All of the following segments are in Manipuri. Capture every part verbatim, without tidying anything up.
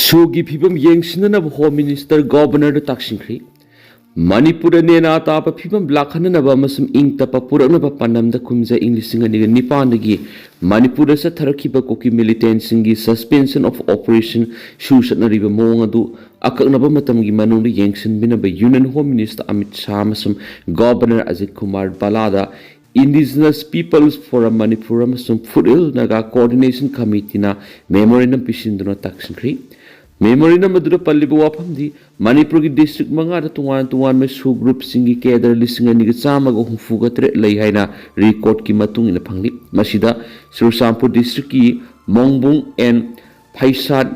ꯁꯨꯒꯤ ꯐꯤꯕꯝ ꯌꯦꯡꯁꯤꯟꯅꯅꯕ ꯍꯣꯝ ꯃꯤꯅꯤꯁꯇꯔ ꯒꯣꯚꯔꯅꯔꯗ ꯇꯥꯛꯁꯤꯟꯈ꯭ꯔꯤ꯫ ꯃꯅꯤꯄꯨꯔꯗ ꯅꯦꯅꯥ ꯇꯥꯕ ꯐꯤꯕꯝ ꯂꯥꯛꯍꯟꯅꯅꯕ ꯑꯃꯁꯨꯡ ꯏꯪ ꯇꯞꯄ ꯄꯨꯔꯛꯅꯕ ꯄꯥꯟꯗꯝꯗ ꯀꯨꯝꯖꯥ ꯏꯪ ꯂꯤꯁꯤꯡ ꯑꯅꯤꯒ ꯅꯤꯄꯥꯟꯗꯒꯤ ꯃꯅꯤꯄꯨꯔꯗ ꯆꯠꯊꯔꯛꯈꯤꯕ ꯀꯨꯀꯤ ꯃꯤꯂꯤꯇꯦꯟꯁꯤꯡꯒꯤ suspension of operation ꯁꯨ ꯆꯠꯅꯔꯤꯕ ꯃꯑꯣꯡ ꯑꯗꯨ ꯑꯀꯛꯅꯕ ꯃꯇꯝꯒꯤ ꯃꯅꯨꯡꯗ ꯌꯦꯡꯁꯤꯟꯕꯤꯅꯕ union home minister Amit Shah ꯑꯃꯁꯨꯡ ꯒꯣꯚꯔꯅꯔ ꯑꯖꯤꯠ ꯀꯨꯃꯥꯔ ꯚꯜꯂꯥꯗ Indigenous Peoples Forum Manipur ꯑꯃꯁꯨꯡ ꯐꯨꯠꯍꯤꯜ ꯅꯥꯒꯥ ꯀꯣꯑꯣꯔꯗꯤꯅꯦꯁꯟ ꯀꯃꯤꯇꯤꯅ ꯃꯦꯃꯣꯔꯦꯟꯗꯝ ꯄꯤꯁꯤꯟꯗꯨꯅ ꯇꯥꯛꯁꯤꯟꯈ꯭ꯔꯤ꯫ ꯃꯦꯃꯣꯔꯦꯟꯗꯝ ꯑꯗꯨꯗ ꯄꯜꯂꯤꯕ ꯋꯥꯐꯝꯗꯤ ꯃꯅꯤꯄꯨꯔꯒꯤ ꯗꯤꯁꯇ꯭ꯔꯤꯛ ꯃꯉꯥꯗ ꯇꯣꯉꯥꯟ ꯇꯣꯉꯥꯟꯕ ꯁꯨ ꯒ꯭ꯔꯨꯞꯁꯤꯡꯒꯤ ꯀꯦꯗꯔ ꯂꯤꯁꯤꯡ ꯑꯅꯤꯒ ꯆꯥꯝꯃꯒ ꯍꯨꯝꯐꯨꯒ ꯇꯔꯦꯠ ꯂꯩ ꯍꯥꯏꯅ ꯔꯤꯀꯣꯔꯗꯀꯤ ꯃꯇꯨꯡ ꯏꯟꯅ ꯐꯪꯂꯤ꯫ ꯃꯁꯤꯗ ꯆꯨꯔꯆꯥꯟꯄꯨꯔ ꯗꯤꯁꯇ꯭ꯔꯤꯛꯀꯤ ꯃꯣꯡꯕꯨꯡ ꯑꯦꯟ ꯐꯩꯁꯥꯠ,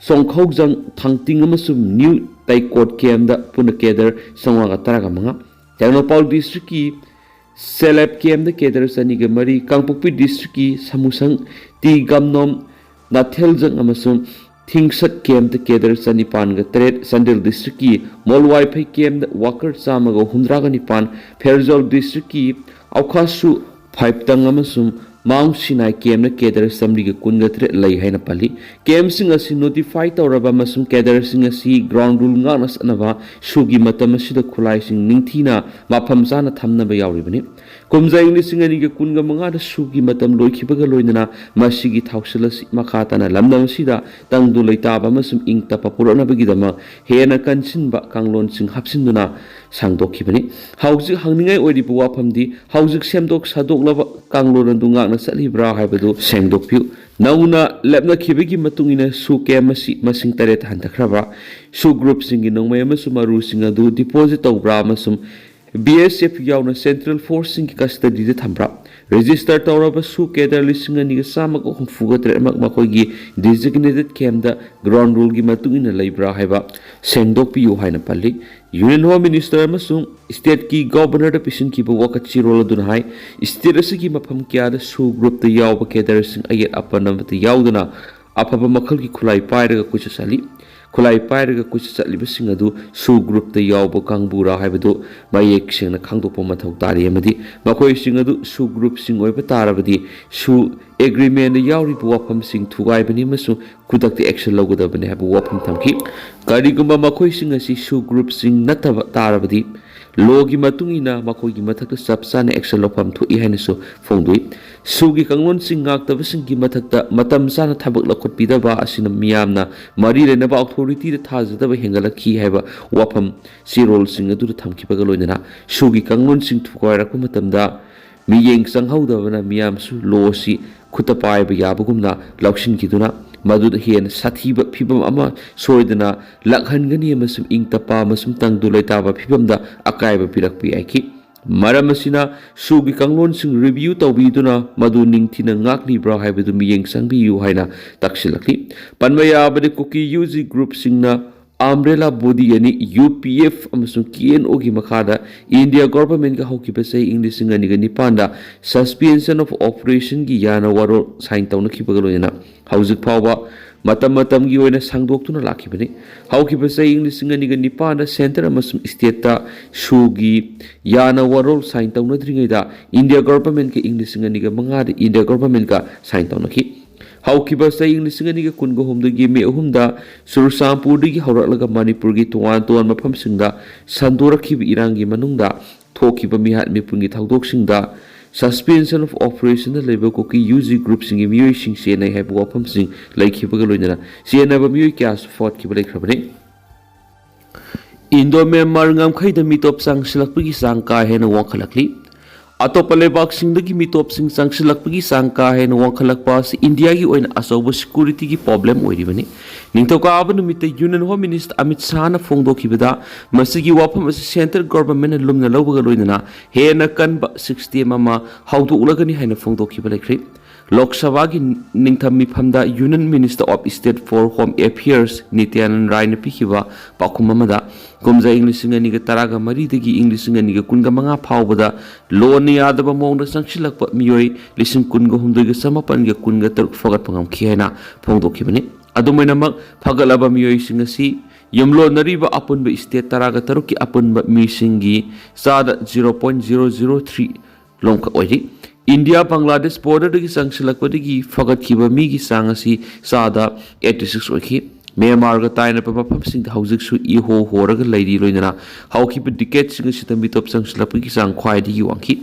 ꯁꯣꯡꯈꯧꯖꯪ, ꯊꯥꯡꯇꯤꯡ ꯑꯃꯁꯨꯡ ꯅ꯭ꯌꯨ ꯇꯩꯀꯣꯠ ꯀꯦꯝꯗ ꯄꯨꯟꯅ ꯀꯦꯗꯔ ꯆꯥꯝꯃꯉꯥꯒ ꯇꯔꯥꯒ ꯃꯉꯥ, ꯇꯦꯡꯅꯧꯄꯥꯜ ꯗꯤꯁꯇ꯭ꯔꯤꯛꯀꯤ ꯁꯦꯂꯦꯞ ꯀꯦꯝꯗ ꯀꯦꯗꯔ ꯆꯅꯤꯒ ꯃꯔꯤ, ꯀꯥꯡꯄꯣꯛꯄꯤ ꯗꯤꯁꯇ꯭ꯔꯤꯛꯀꯤ ꯁꯃꯨꯁꯪ, ꯇꯤ ꯒꯝꯅꯣꯝ, ꯅꯥꯊꯦꯜꯖꯪ ꯑꯃꯁꯨꯡ ꯊꯤꯡꯁꯠ ꯀꯦꯝꯗ ꯀꯦꯗꯔ ꯆꯅꯤꯄꯥꯟꯒ ꯇꯔꯦꯠ, ꯆꯥꯟꯗꯦꯜ ꯗꯤꯁꯇ꯭ꯔꯤꯛꯀꯤ ꯃꯣꯜꯋꯥꯏꯐꯩ ꯀꯦꯝꯗ ꯋꯥꯀꯔ ꯆꯥꯝꯃꯒ ꯍꯨꯝꯗ꯭ꯔꯥꯒ ꯅꯤꯄꯥꯟ, ꯐꯦꯔꯖꯧ ꯗꯤꯁꯇ꯭ꯔꯤꯛꯀꯤ ꯑꯧꯈꯥꯁꯨ ꯐꯥꯏꯞꯇꯪ ꯑꯃꯁꯨꯡ ꯃꯥꯎꯟ ꯁꯤꯅꯥꯏ ꯀꯦꯝꯅ ꯀꯦꯗꯔ ꯆꯥꯃꯔꯤꯒ ꯀꯨꯟꯒ ꯇꯔꯦꯠ ꯂꯩ ꯍꯥꯏꯅ ꯄꯜꯂꯤ꯫ ꯀꯦꯝꯁꯤꯡ ꯑꯁꯤ ꯅꯣꯇꯤꯐꯥꯏ ꯇꯧꯔꯕ ꯑꯃꯁꯨꯡ ꯀꯦꯗꯔꯁꯤꯡ ꯑꯁꯤ ꯒ꯭ꯔꯥꯎꯟ ꯔꯨꯜ ꯉꯥꯛꯅ ꯆꯠꯅꯕ ꯁꯨꯒꯤ ꯃꯇꯝ ꯑꯁꯤꯗ ꯈꯨꯠꯂꯥꯏꯁꯤꯡ ꯅꯤꯡꯊꯤꯅ ꯃꯐꯝ ꯆꯥꯅ ꯊꯝꯅꯕ ꯌꯥꯎꯔꯤꯕꯅꯤ꯫ ꯀꯨꯝꯖꯥ ꯏꯪ ꯂꯤꯁꯤꯡ ꯑꯅꯤꯒ ꯀꯨꯟꯒ ꯃꯉꯥꯗ ꯁꯨꯒꯤ ꯃꯇꯝ ꯂꯣꯏꯈꯤꯕꯒ ꯂꯣꯏꯅꯅ ꯃꯁꯤꯒꯤ ꯊꯧꯁꯤꯜ ꯑꯁꯤ ꯃꯈꯥ ꯇꯥꯅ ꯂꯝꯗꯝ ꯑꯁꯤꯗ ꯇꯪꯗꯨ ꯂꯩꯇꯥꯕ ꯑꯃꯁꯨꯡ ꯏꯪ ꯇꯞꯄ ꯄꯨꯔꯛꯅꯕꯒꯤꯗꯃꯛ ꯍꯦꯟꯅ ꯀꯟꯁꯤꯟꯕ ꯀꯥꯡꯂꯣꯟꯁꯤꯡ ꯍꯥꯞꯆꯤꯟꯗꯨꯅ ꯁꯥꯡꯗꯣꯛꯈꯤꯕꯅꯤ꯫ ꯍꯧꯖꯤꯛ ꯍꯪꯅꯤꯡꯉꯥꯏ ꯑꯣꯏꯔꯤꯕ ꯋꯥꯐꯝꯗꯤ ꯍꯧꯖꯤꯛ ꯁꯦꯝꯗꯣꯛ ꯁꯥꯗꯣꯛꯂꯕ ꯀꯥꯡꯂꯣꯟ ꯑꯗꯨ ꯉꯥꯛꯅ ꯆꯠꯂꯤꯕ꯭ꯔꯥ ꯍꯥꯏꯕꯗꯨ ꯁꯦꯡꯗꯣꯛꯄꯤꯌꯨ꯫ ꯅꯧꯅ ꯂꯦꯞꯅꯈꯤꯕꯒꯤ ꯃꯇꯨꯡ ꯏꯟꯅ ꯁꯨ ꯀꯦꯝ ꯑꯁꯤ ꯃꯁꯤꯡ ꯇꯔꯦꯠ ꯍꯟꯊꯈ꯭ꯔꯕ꯭ꯔꯥ? ꯁꯨ ꯒ꯭ꯔꯨꯞꯁꯤꯡꯒꯤ ꯅꯣꯡꯃꯩ ꯑꯃꯁꯨꯡ ꯃꯔꯨꯁꯤꯡ ꯑꯗꯨ ꯗꯤꯄꯣꯖꯤꯠ ꯇꯧꯕ꯭ꯔꯥ ꯑꯃꯁꯨꯡ ꯕꯤ ꯑꯦꯁ ꯑꯦꯐ ꯌꯥꯎꯅ ꯁꯦꯟꯇ꯭ꯔꯦꯜ ꯐꯣꯔꯁꯁꯤꯡꯒꯤ ꯀꯁꯇꯗꯤꯗ ꯊꯝꯕ꯭ꯔꯥ? ꯔꯦꯖꯤꯁꯇꯔ ꯇꯧꯔꯕ ꯁꯨ ꯀꯦꯗꯔ ꯂꯤꯁꯤꯡ ꯑꯅꯤꯒ ꯆꯥꯝꯃꯒ ꯍꯨꯝꯐꯨꯒ ꯇꯔꯦꯠꯃꯛ ꯃꯈꯣꯏꯒꯤ ꯗꯤꯖꯤꯒꯅꯦꯇꯦꯗ ꯀꯦꯝꯗ ꯒ꯭ꯔꯥꯎꯟ ꯔꯨꯜꯒꯤ ꯃꯇꯨꯡ ꯏꯟꯅ ꯂꯩꯕ꯭ꯔꯥ ꯍꯥꯏꯕ ꯁꯦꯡꯗꯣꯛꯄꯤꯌꯨ ꯍꯥꯏꯅ ꯄꯜꯂꯤ꯫ ꯌꯨꯅꯤꯌꯟ ꯍꯣꯝ ꯃꯤꯅꯤꯁꯇꯔ ꯑꯃꯁꯨꯡ ꯁ꯭ꯇꯦꯠꯀꯤ ꯒꯣꯚꯔꯅꯔꯗ ꯄꯤꯁꯤꯟꯈꯤꯕ ꯋꯥꯀꯠ ꯆꯦꯔꯣꯜ ꯑꯗꯨꯅ ꯍꯥꯏ, ꯁ꯭ꯇꯦꯠ ꯑꯁꯤꯒꯤ ꯃꯐꯝ ꯀꯌꯥꯗ ꯁꯨ ꯒ꯭ꯔꯨꯞꯇ ꯌꯥꯎꯕ ꯀꯦꯗꯔꯁꯤꯡ ꯑꯌꯦꯠ ꯑꯄꯟ ꯑꯃꯠꯇ ꯌꯥꯎꯗꯅ ꯑꯐꯕ ꯃꯈꯜꯒꯤ ꯈꯨꯠꯂꯥꯏ ꯄꯥꯏꯔꯒ ꯀꯣꯏꯆꯠ ꯆꯠꯂꯤ꯫ ꯈꯨꯠꯂꯥꯏ ꯄꯥꯏꯔꯒ ꯀꯣꯏꯆꯠ ꯆꯠꯂꯤꯕꯁꯤꯡ ꯑꯗꯨ ꯁꯨ ꯒ꯭ꯔꯨꯞꯇ ꯌꯥꯎꯕ ꯀꯥꯡꯕꯨꯔꯥ ꯍꯥꯏꯕꯗꯨ ꯃꯌꯦꯛ ꯁꯦꯡꯅ ꯈꯪꯗꯣꯛꯄ ꯃꯊꯧ ꯇꯥꯔꯤ, ꯑꯃꯗꯤ ꯃꯈꯣꯏꯁꯤꯡ ꯑꯗꯨ ꯁꯨ ꯒ꯭ꯔꯨꯞꯁꯤꯡ ꯑꯣꯏꯕ ꯇꯥꯔꯕꯗꯤ ꯁꯨ ꯑꯦꯒ꯭ꯔꯤꯃꯦꯟꯗ ꯌꯥꯎꯔꯤꯕ ꯋꯥꯐꯝꯁꯤꯡ ꯊꯨꯒꯥꯏꯕꯅꯤ ꯑꯃꯁꯨꯡ ꯈꯨꯗꯛꯇ ꯑꯦꯛꯁꯟ ꯂꯧꯒꯗꯕꯅꯤ ꯍꯥꯏꯕ ꯋꯥꯐꯝ ꯊꯝꯈꯤ꯫ ꯀꯔꯤꯒꯨꯝꯕ ꯃꯈꯣꯏꯁꯤꯡ ꯑꯁꯤ ꯁꯨ ꯒ꯭ꯔꯨꯞꯁꯤꯡ ꯅꯠꯇꯕ ꯇꯥꯔꯕꯗꯤ ꯂꯣꯒꯤ ꯃꯇꯨꯡ ꯏꯟꯅ ꯃꯈꯣꯏꯒꯤ ꯃꯊꯛꯇ ꯆꯞ ꯆꯥꯅ ꯑꯦꯛꯁꯟ ꯂꯧꯐꯝ ꯊꯣꯛꯏ ꯍꯥꯏꯅꯁꯨ ꯐꯣꯡꯗꯣꯛꯏ꯫ ꯁꯨꯒꯤ ꯀꯥꯡꯂꯣꯟꯁꯤꯡ ꯉꯥꯛꯇꯕꯁꯤꯡꯒꯤ ꯃꯊꯛꯇ ꯃꯇꯝ ꯆꯥꯅ ꯊꯕꯛ ꯂꯧꯈꯠꯄꯤꯗꯕ ꯑꯁꯤꯅ ꯃꯤꯌꯥꯝꯅ ꯃꯔꯤ ꯂꯩꯅꯕ ꯑꯣꯊꯣꯔꯤꯇꯤꯗ ꯊꯥꯖꯗꯕ ꯍꯦꯟꯒꯠꯂꯛꯈꯤ ꯍꯥꯏꯕ ꯋꯥꯐꯝ ꯆꯦꯔꯣꯜꯁꯤꯡ ꯑꯗꯨꯗ ꯊꯝꯈꯤꯕꯒ ꯂꯣꯏꯅꯅ ꯁꯨꯒꯤ ꯀꯥꯡꯂꯣꯟꯁꯤꯡ ꯊꯨꯒꯥꯏꯔꯛꯄ ꯃꯇꯝꯗ ꯃꯤꯠꯌꯦꯡ ꯆꯪꯍꯧꯗꯕꯅ ꯃꯤꯌꯥꯝꯁꯨ ꯂꯣ ꯑꯁꯤ ꯈꯨꯠꯇ ꯄꯥꯏꯕ ꯌꯥꯕꯒꯨꯝꯅ ꯂꯧꯁꯤꯟꯈꯤꯗꯨꯅ ꯃꯗꯨꯗ ꯍꯦꯟꯅ ꯁꯥꯊꯤꯕ ꯐꯤꯚꯝ ꯑꯃ ꯁꯣꯏꯗꯅ ꯂꯥꯛꯍꯟꯒꯅꯤ ꯑꯃꯁꯨꯡ ꯏꯪ ꯇꯞꯄ ꯑꯃꯁꯨꯡ ꯇꯪꯗꯨ ꯂꯩꯇꯥꯕ ꯐꯤꯚꯝꯗ ꯑꯀꯥꯏꯕ ꯄꯤꯔꯛꯄ ꯌꯥꯏꯈꯤ꯫ ꯃꯔꯝ ꯑꯁꯤꯅ ꯁꯨꯒꯤ ꯀꯥꯡꯂꯣꯟꯁꯤꯡ ꯔꯤꯚꯤꯌꯨ ꯇꯧꯕꯤꯗꯨꯅ ꯃꯗꯨ ꯅꯤꯡꯊꯤꯅ ꯉꯥꯛꯂꯤꯕ꯭ꯔꯥ ꯍꯥꯏꯕꯗꯨ ꯃꯤꯠꯌꯦꯡ ꯆꯪꯕꯤꯌꯨ ꯍꯥꯏꯅ ꯇꯛꯁꯤꯜꯂꯛꯂꯤ꯫ ꯄꯟꯕ ꯌꯥꯕꯗꯤ ꯀꯨꯀꯤ ꯌꯨ ꯖꯤ ꯒ꯭ꯔꯨꯞꯁꯤꯡꯅ ꯑꯝꯕ꯭ꯔꯦꯂꯥ ꯕꯣꯗꯤ ꯑꯅꯤ ꯌꯨ ꯄꯤ ꯑꯦꯐ ꯑꯃꯁꯨꯡ ꯀꯦ ꯑꯦꯟ ꯑꯣꯒꯤ ꯃꯈꯥꯗ ꯏꯟꯗꯤꯌꯥ ꯒꯣꯚꯔꯟꯃꯦꯟꯠꯀ ꯍꯧꯈꯤꯕ ꯆꯍꯤ ꯏꯪ ꯂꯤꯁꯤꯡ ꯑꯅꯤꯒ ꯅꯤꯄꯥꯟꯗ Suspension of Operationꯒꯤ ꯌꯥꯅ ꯋꯥꯔꯣꯜ ꯁꯥꯏꯟ ꯇꯧꯅꯈꯤꯕꯒ ꯂꯣꯏꯅꯅ ꯍꯧꯖꯤꯛ ꯐꯥꯎꯕ ꯃꯇꯝ ꯃꯇꯝꯒꯤ ꯑꯣꯏꯅ ꯁꯥꯡꯗꯣꯛꯇꯨꯅ ꯂꯥꯛꯈꯤꯕꯅꯤ꯫ ꯍꯧꯈꯤꯕ ꯆꯍꯤ ꯏꯪ ꯂꯤꯁꯤꯡ ꯑꯅꯤꯒ ꯅꯤꯄꯥꯟꯗ ꯁꯦꯟꯇꯔ ꯑꯃꯁꯨꯡ ꯁ꯭ꯇꯦꯠꯇ ꯁꯨꯒꯤ ꯌꯥꯅ ꯋꯥꯔꯣꯜ ꯁꯥꯏꯟ ꯇꯧꯅꯗ꯭ꯔꯤꯉꯩꯗ ꯏꯟꯗꯤꯌꯥ ꯒꯣꯚꯔꯟꯃꯦꯟꯠꯀ ꯏꯪ ꯂꯤꯁꯤꯡ ꯑꯅꯤꯒ ꯃꯉꯥꯗ ꯏꯟꯗꯤꯌꯥ ꯒꯣꯚꯔꯟꯃꯦꯟꯠꯀ ꯁꯥꯏꯟ ꯇꯧꯅꯈꯤ꯫ ꯍꯧꯈꯤꯕ ꯆꯍꯤ ꯂꯤꯁꯤꯡ ꯑꯅꯤꯒ ꯀꯨꯟꯒ ꯍꯨꯝꯗꯣꯏꯒꯤ ꯃꯦ ꯑꯍꯨꯝꯗ ꯆꯨꯔꯆꯥꯟꯄꯨꯔꯗꯒꯤ ꯍꯧꯔꯛꯂꯒ ꯃꯅꯤꯄꯨꯔꯒꯤ ꯇꯣꯉꯥꯟ ꯇꯣꯉꯥꯟꯕ ꯃꯐꯝꯁꯤꯡꯗ ꯁꯟꯗꯣꯔꯛꯈꯤꯕ ꯏꯔꯥꯡꯒꯤ ꯃꯅꯨꯡꯗ ꯊꯣꯛꯈꯤꯕ ꯃꯤꯍꯥꯠ ꯃꯤꯄꯨꯟꯒꯤ ꯊꯧꯗꯣꯛꯁꯤꯡꯗ Suspension of Operationꯗ ꯂꯩꯕ ꯀꯨꯀꯤ ꯌꯨ ꯖꯤ ꯒ꯭ꯔꯨꯞꯁꯤꯡꯒꯤ ꯃꯤꯑꯣꯏꯁꯤꯡ ꯆꯦꯟꯅꯩ ꯍꯥꯏꯕ ꯋꯥꯐꯝꯁꯤꯡ ꯂꯩꯈꯤꯕꯒ ꯂꯣꯏꯅꯅ ꯆꯦꯟꯅꯕ ꯃꯤꯑꯣꯏ ꯀꯌꯥꯁꯨ ꯐꯥꯎꯠꯈꯤꯕ ꯂꯩꯈ꯭ꯔꯕꯅꯤ꯫ ꯏꯟꯗꯣ ꯃ꯭ꯌꯥꯟꯃꯥꯔ ꯉꯝꯈꯩꯗ ꯃꯤꯇꯣꯞ ꯆꯪꯁꯤꯜꯂꯛꯄꯒꯤ ꯆꯥꯡ ꯀꯥ ꯍꯦꯟꯅ ꯋꯥꯡꯈꯠꯂꯛꯂꯤ꯫ ꯑꯇꯣꯞꯄ ꯂꯩꯕꯥꯛꯁꯤꯡꯗꯒꯤ ꯃꯤꯇꯣꯞꯁꯤꯡ ꯆꯪꯁꯤꯜꯂꯛꯄꯒꯤ ꯆꯥꯡ ꯀꯥ ꯍꯦꯟꯅ ꯋꯥꯡꯈꯠꯂꯛꯄ ꯑꯁꯤ ꯏꯟꯗꯤꯌꯥꯒꯤ ꯑꯣꯏꯅ ꯑꯆꯧꯕ ꯁꯦꯀ꯭ꯌꯨꯔꯤꯇꯤꯒꯤ ꯄ꯭ꯔꯣꯕ꯭ꯂꯦꯝ ꯑꯣꯏꯔꯤꯕꯅꯤ꯫ ꯅꯤꯡꯊꯧꯀꯥꯕ ꯅꯨꯃꯤꯠꯇ ꯌꯨꯅꯤꯌꯟ ꯍꯣꯝ ꯃꯤꯅꯤꯁꯇꯔ ꯑꯃꯤꯠ ꯁꯥꯍꯅ ꯐꯣꯡꯗꯣꯛꯈꯤꯕꯗ ꯃꯁꯤꯒꯤ ꯋꯥꯐꯝ ꯑꯁꯤ ꯁꯦꯟꯇ꯭ꯔꯦꯜ ꯒꯣꯚꯔꯟꯃꯦꯟꯠꯅ ꯂꯨꯝꯅ ꯂꯧꯕꯒ ꯂꯣꯏꯅꯅ ꯍꯦꯟꯅ ꯀꯟꯕ ꯁꯤꯁꯇꯦꯝ ꯑꯃ ꯍꯧꯗꯣꯛꯂꯒꯅꯤ ꯍꯥꯏꯅ ꯐꯣꯡꯗꯣꯛꯈꯤꯕ ꯂꯩꯈ꯭ꯔꯦ꯫ ꯂꯣꯛ ꯁꯚꯥꯒꯤ ꯅꯤꯡꯊꯝ ꯃꯤꯐꯝꯗ Union Minister of State for Home Affairs ꯅꯤꯇ꯭ꯌꯥꯅꯟ ꯔꯥꯏꯅ ꯄꯤꯈꯤꯕ ꯄꯥꯎꯈꯨꯝ ꯑꯃꯗ, ꯀꯨꯝꯖꯥ ꯏꯪ ꯂꯤꯁꯤꯡ ꯑꯅꯤꯒ ꯇꯔꯥꯒ ꯃꯔꯤꯗꯒꯤ ꯏꯪ ꯂꯤꯁꯤꯡ ꯑꯅꯤꯒ ꯀꯨꯟꯒ ꯃꯉꯥ ꯐꯥꯎꯕꯗ ꯂꯣꯟꯅ ꯌꯥꯗꯕ ꯃꯑꯣꯡꯗ ꯆꯪꯁꯤꯜꯂꯛꯄ ꯃꯤꯑꯣꯏ ꯂꯤꯁꯤꯡ ꯀꯨꯟꯒ ꯍꯨꯝꯗꯣꯏꯒ ꯆꯃꯥꯄꯟꯒ ꯀꯨꯟꯒ ꯇꯔꯨꯛ ꯐꯒꯠꯄ ꯉꯝꯈꯤ ꯍꯥꯏꯅ ꯐꯣꯡꯗꯣꯛꯈꯤꯕꯅꯤ꯫ ꯑꯗꯨꯃꯥꯏꯅꯃꯛ ꯐꯒꯠꯂꯕ ꯃꯤꯑꯣꯏꯁꯤꯡ ꯑꯁꯤ ꯌꯨꯝꯂꯣꯟꯅꯔꯤꯕ ꯑꯄꯨꯟꯕ state ꯇꯔꯥꯒ ꯇꯔꯨꯛꯀꯤ ꯑꯄꯨꯟꯕ ꯃꯤꯁꯤꯡꯒꯤ ꯆꯥꯗ zero point zero zero three ꯂꯣꯝꯈꯛ ꯑꯣꯏꯔꯤ꯫ ꯏꯟꯗꯤꯌꯥ ꯕꯪꯒ꯭ꯂꯥꯗꯦꯁ borderꯗꯒꯤ ꯆꯪꯁꯤꯜꯂꯛꯄꯗꯒꯤ ꯐꯒꯠꯈꯤꯕ ꯃꯤꯒꯤ ꯆꯥꯡ ꯑꯁꯤ ꯆꯥꯗ eighty six ꯑꯣꯏꯈꯤ꯫ ꯃ꯭ꯌꯥꯟꯃꯥꯔꯒ ꯇꯥꯏꯅꯕ ꯃꯐꯝꯁꯤꯡꯗ ꯍꯧꯖꯤꯛꯁꯨ ꯏꯍꯣ ꯍꯣꯔꯒ ꯂꯩꯔꯤ, ꯂꯣꯏꯅꯅ ꯍꯧꯈꯤꯕ decadeꯁꯤꯡ ꯑꯁꯤꯗ ꯃꯤꯇꯣꯞ ꯆꯪꯁꯤꯜꯂꯛꯄꯒꯤ ꯆꯥꯡ ꯈ꯭ꯋꯥꯏꯗꯒꯤ ꯋꯥꯡꯈꯤ꯫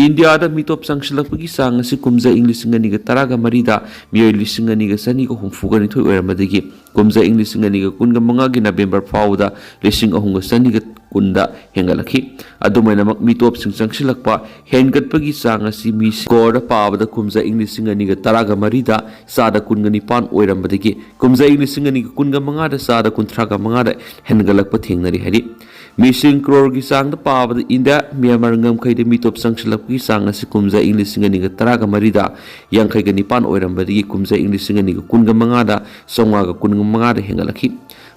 ꯏꯟꯗꯤꯌꯥꯗ ꯃꯤꯇꯣꯞ ꯆꯪꯁꯤꯜꯂꯛꯄꯒꯤ ꯆꯥꯡ ꯑꯁꯤ ꯀꯨꯝꯖꯥ ꯏꯪ ꯂꯤꯁꯤꯡ ꯑꯅꯤꯒ ꯇꯔꯥꯒ ꯃꯔꯤꯗ ꯃꯤꯑꯣꯏ ꯂꯤꯁꯤꯡ ꯑꯅꯤꯒ ꯆꯅꯤꯒ ꯍꯨꯝꯐꯨꯒ ꯅꯤꯊꯣꯏ ꯑꯣꯏꯔꯝꯕꯗꯒꯤ ꯀꯨꯝꯖꯥ ꯏꯪ ꯂꯤꯁꯤꯡ ꯑꯅꯤꯒ ꯀꯨꯟꯒ ꯃꯉꯥꯒꯤ November ꯐꯥꯎꯕꯗ ꯂꯤꯁꯤꯡ ꯑꯍꯨꯝꯒ ꯆꯅꯤꯒ ꯀꯨꯟꯗ ꯍꯦꯟꯒꯠꯂꯛꯈꯤ꯫ ꯑꯗꯨꯃꯥꯏꯅꯃꯛ ꯃꯤꯇꯣꯞꯁꯤꯡ ꯆꯪꯁꯤꯜꯂꯛꯄ ꯍꯦꯟꯒꯠꯄꯒꯤ ꯆꯥꯡ ꯑꯁꯤ ꯃꯤ scoreꯗ ꯄꯥꯕꯗ ꯀꯨꯝꯖꯥ ꯏꯪ ꯂꯤꯁꯤꯡ ꯑꯅꯤꯒ ꯇꯔꯥꯒ ꯃꯔꯤꯗ ꯆꯥꯗ ꯀꯨꯟꯒ ꯅꯤꯄꯥꯟ ꯑꯣꯏꯔꯝꯕꯗꯒꯤ ꯀꯨꯝꯖꯥ ꯏꯪ ꯂꯤꯁꯤꯡ ꯑꯅꯤꯒ ꯀꯨꯟꯒ ꯃꯉꯥꯗ ꯆꯥꯗ ꯀꯨꯟꯊ꯭ꯔꯥꯒ ꯃꯉꯥꯗ ꯍꯦꯟꯒꯠꯂꯛꯄ ꯊꯦꯡꯅꯔꯤ ꯍꯥꯏꯔꯤ꯫ ꯃꯤꯁꯤꯡ crore ꯒꯤ ꯆꯥꯡꯗ ꯄꯥꯕꯗ ꯏꯟꯗꯤꯌꯥ ꯃ꯭ꯌꯥꯟꯃꯥꯔ ꯉꯝꯈꯩꯗ ꯃꯤꯇꯣꯞ ꯆꯪꯁꯤꯜꯂꯛꯄꯒꯤ ꯆꯥꯡ ꯑꯁꯤ ꯀꯨꯝꯖꯥ ꯏꯪ ꯂꯤꯁꯤꯡ ꯑꯅꯤꯒ ꯇꯔꯥꯒ ꯃꯔꯤꯗ ꯌꯥꯡꯈꯩꯒ ꯅꯤꯄꯥꯟ ꯑꯣꯏꯔꯝꯕꯗꯒꯤ ꯀꯨꯝꯖꯥ ꯏꯪ ꯂꯤꯁꯤꯡ ꯑꯅꯤꯒ ꯀꯨꯟꯒ ꯃꯉꯥꯗ ꯆꯥꯝꯃꯉꯥꯒ ꯀꯨꯟꯒ ꯃꯉꯥꯗ ꯍꯦꯟꯒꯠꯂꯛꯈꯤ꯫